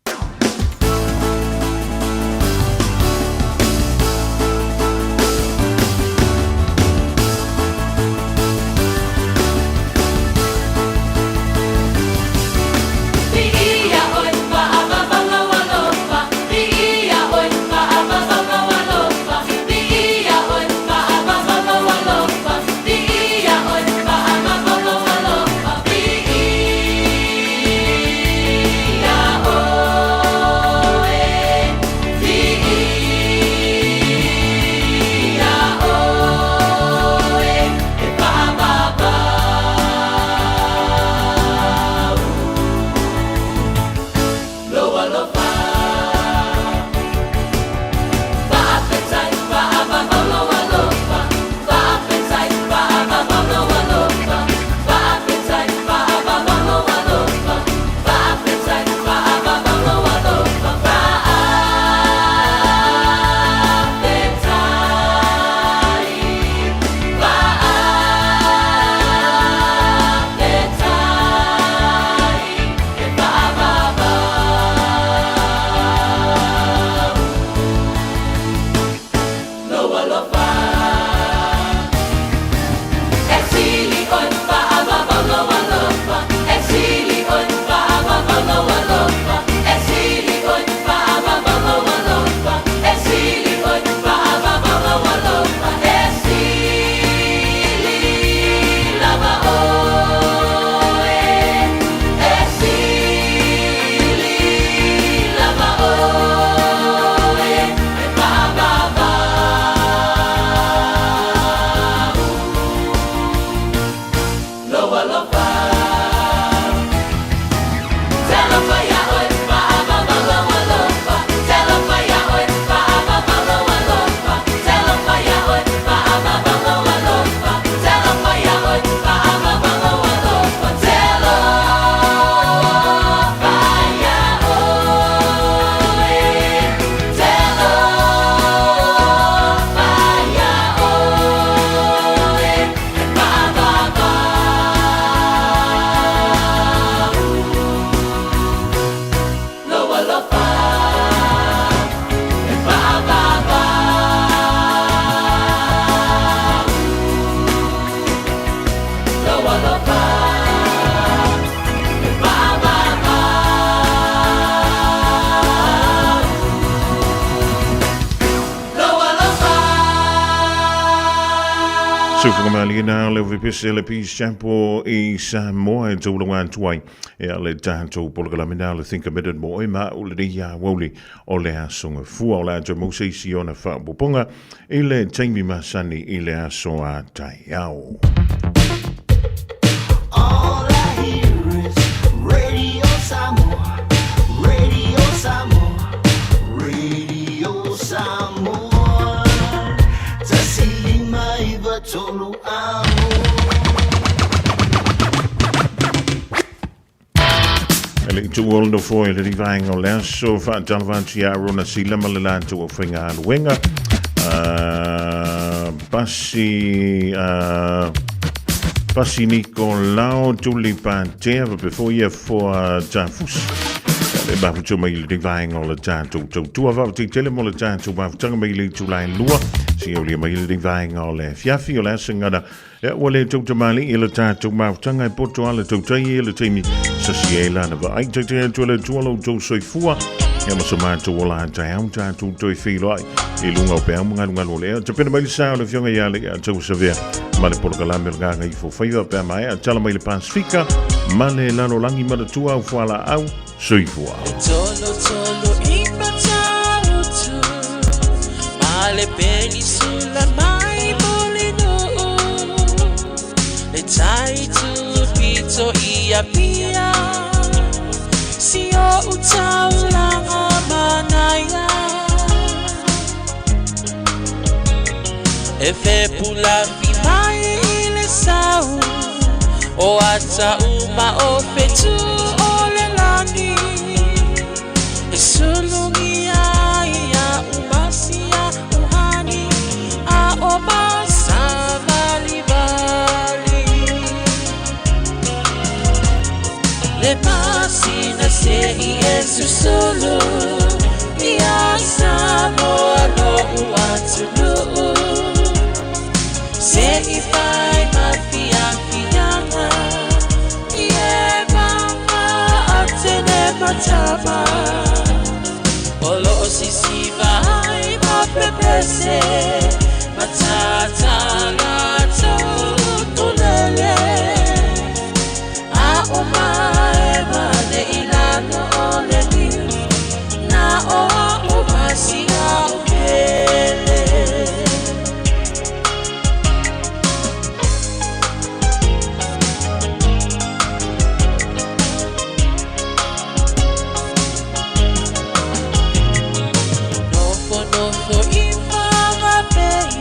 Sufugamaliina le vipese le Peace Chapel i Samoa e taualaga atu ai e a le tatou polokalame na le Think a Minute mo oe ma o lenei ia aoauli o le aso Gafua. O le a toe maua se isi ona faaopoopoga i le taimi masani i le aso a taeao. All I hear is Radio Samoa, Radio Samoa, Radio Samoa. Tasi lima iva tolu amo. E le itu o le nofo i le rivaenga o le aso faatalofa atu ia Arona Sila ma le latou aufaigaluega. Pasi Pasi Nikolao Tuli Patea faapea foi ia Foa Tafusi. Le mafuta mai le vaenga o le tatou tautua faafetai tele mo le tatou mafutaga mai le itula e lua seia aulia mai le vaenga o le afiafi o le a se gana ia ua le tautamalii i le tatou mafutaga e poto a le tautai i le taimi sasi ai lana vaai taitai atu e le Atua lo outou soifua ia ma so matou ola a taeao tatou toe feiloai i luga o peau ma galugalu o le ea. Tapena mai le sa o le Afioga ia Alii Tausavea ma le polokalame o le Gagaifo Faiva pe a maea tala mai le Pasifika ma le lalolagi manatua au fualaau. Soifua. Tolo tolo i Matautu Ma le penisula mai Mulinuu Le tai tupito i Apia Si o utaulanga manaia E fepulafi mai i le sau O ata uma o fetu o le lani E sulungi ai ia umasia uhani A o masa vali vali Le pasina se i e susulu Ia Samoa lo uatunuu Se i fai ma fiafiaga I e manga atene matama O lo o sisiva ai ma pepese Matata latou tulele A o mae ma le ilalo o le niu Na o a o masia o pele. Nofo nofo i whangapei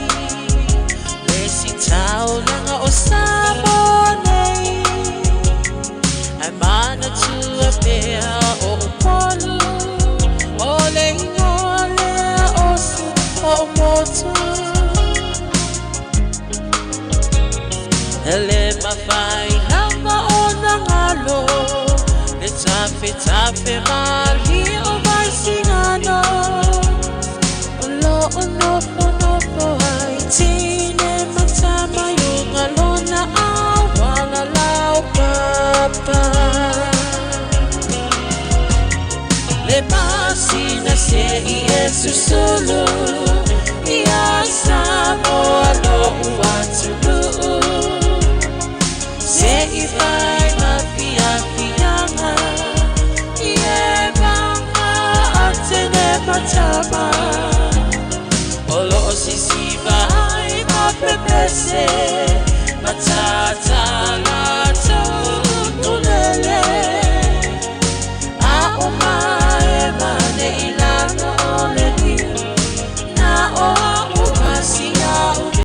Le si taulaga o Samoa nei Ai manatua pea o Upolu O le ingoa lea o si o motu E le mawhai lava o nā ngalo Le tafe tafe mali o Vaisigano O lo o nofo nofo ai tine matama i uga lona auala lau papa Le pasina se i e susulu Ia Samoa lo uatunuu Se i fai ma fiafiaga I e manga atene matama O lo o sisiva ai ma pepese Matata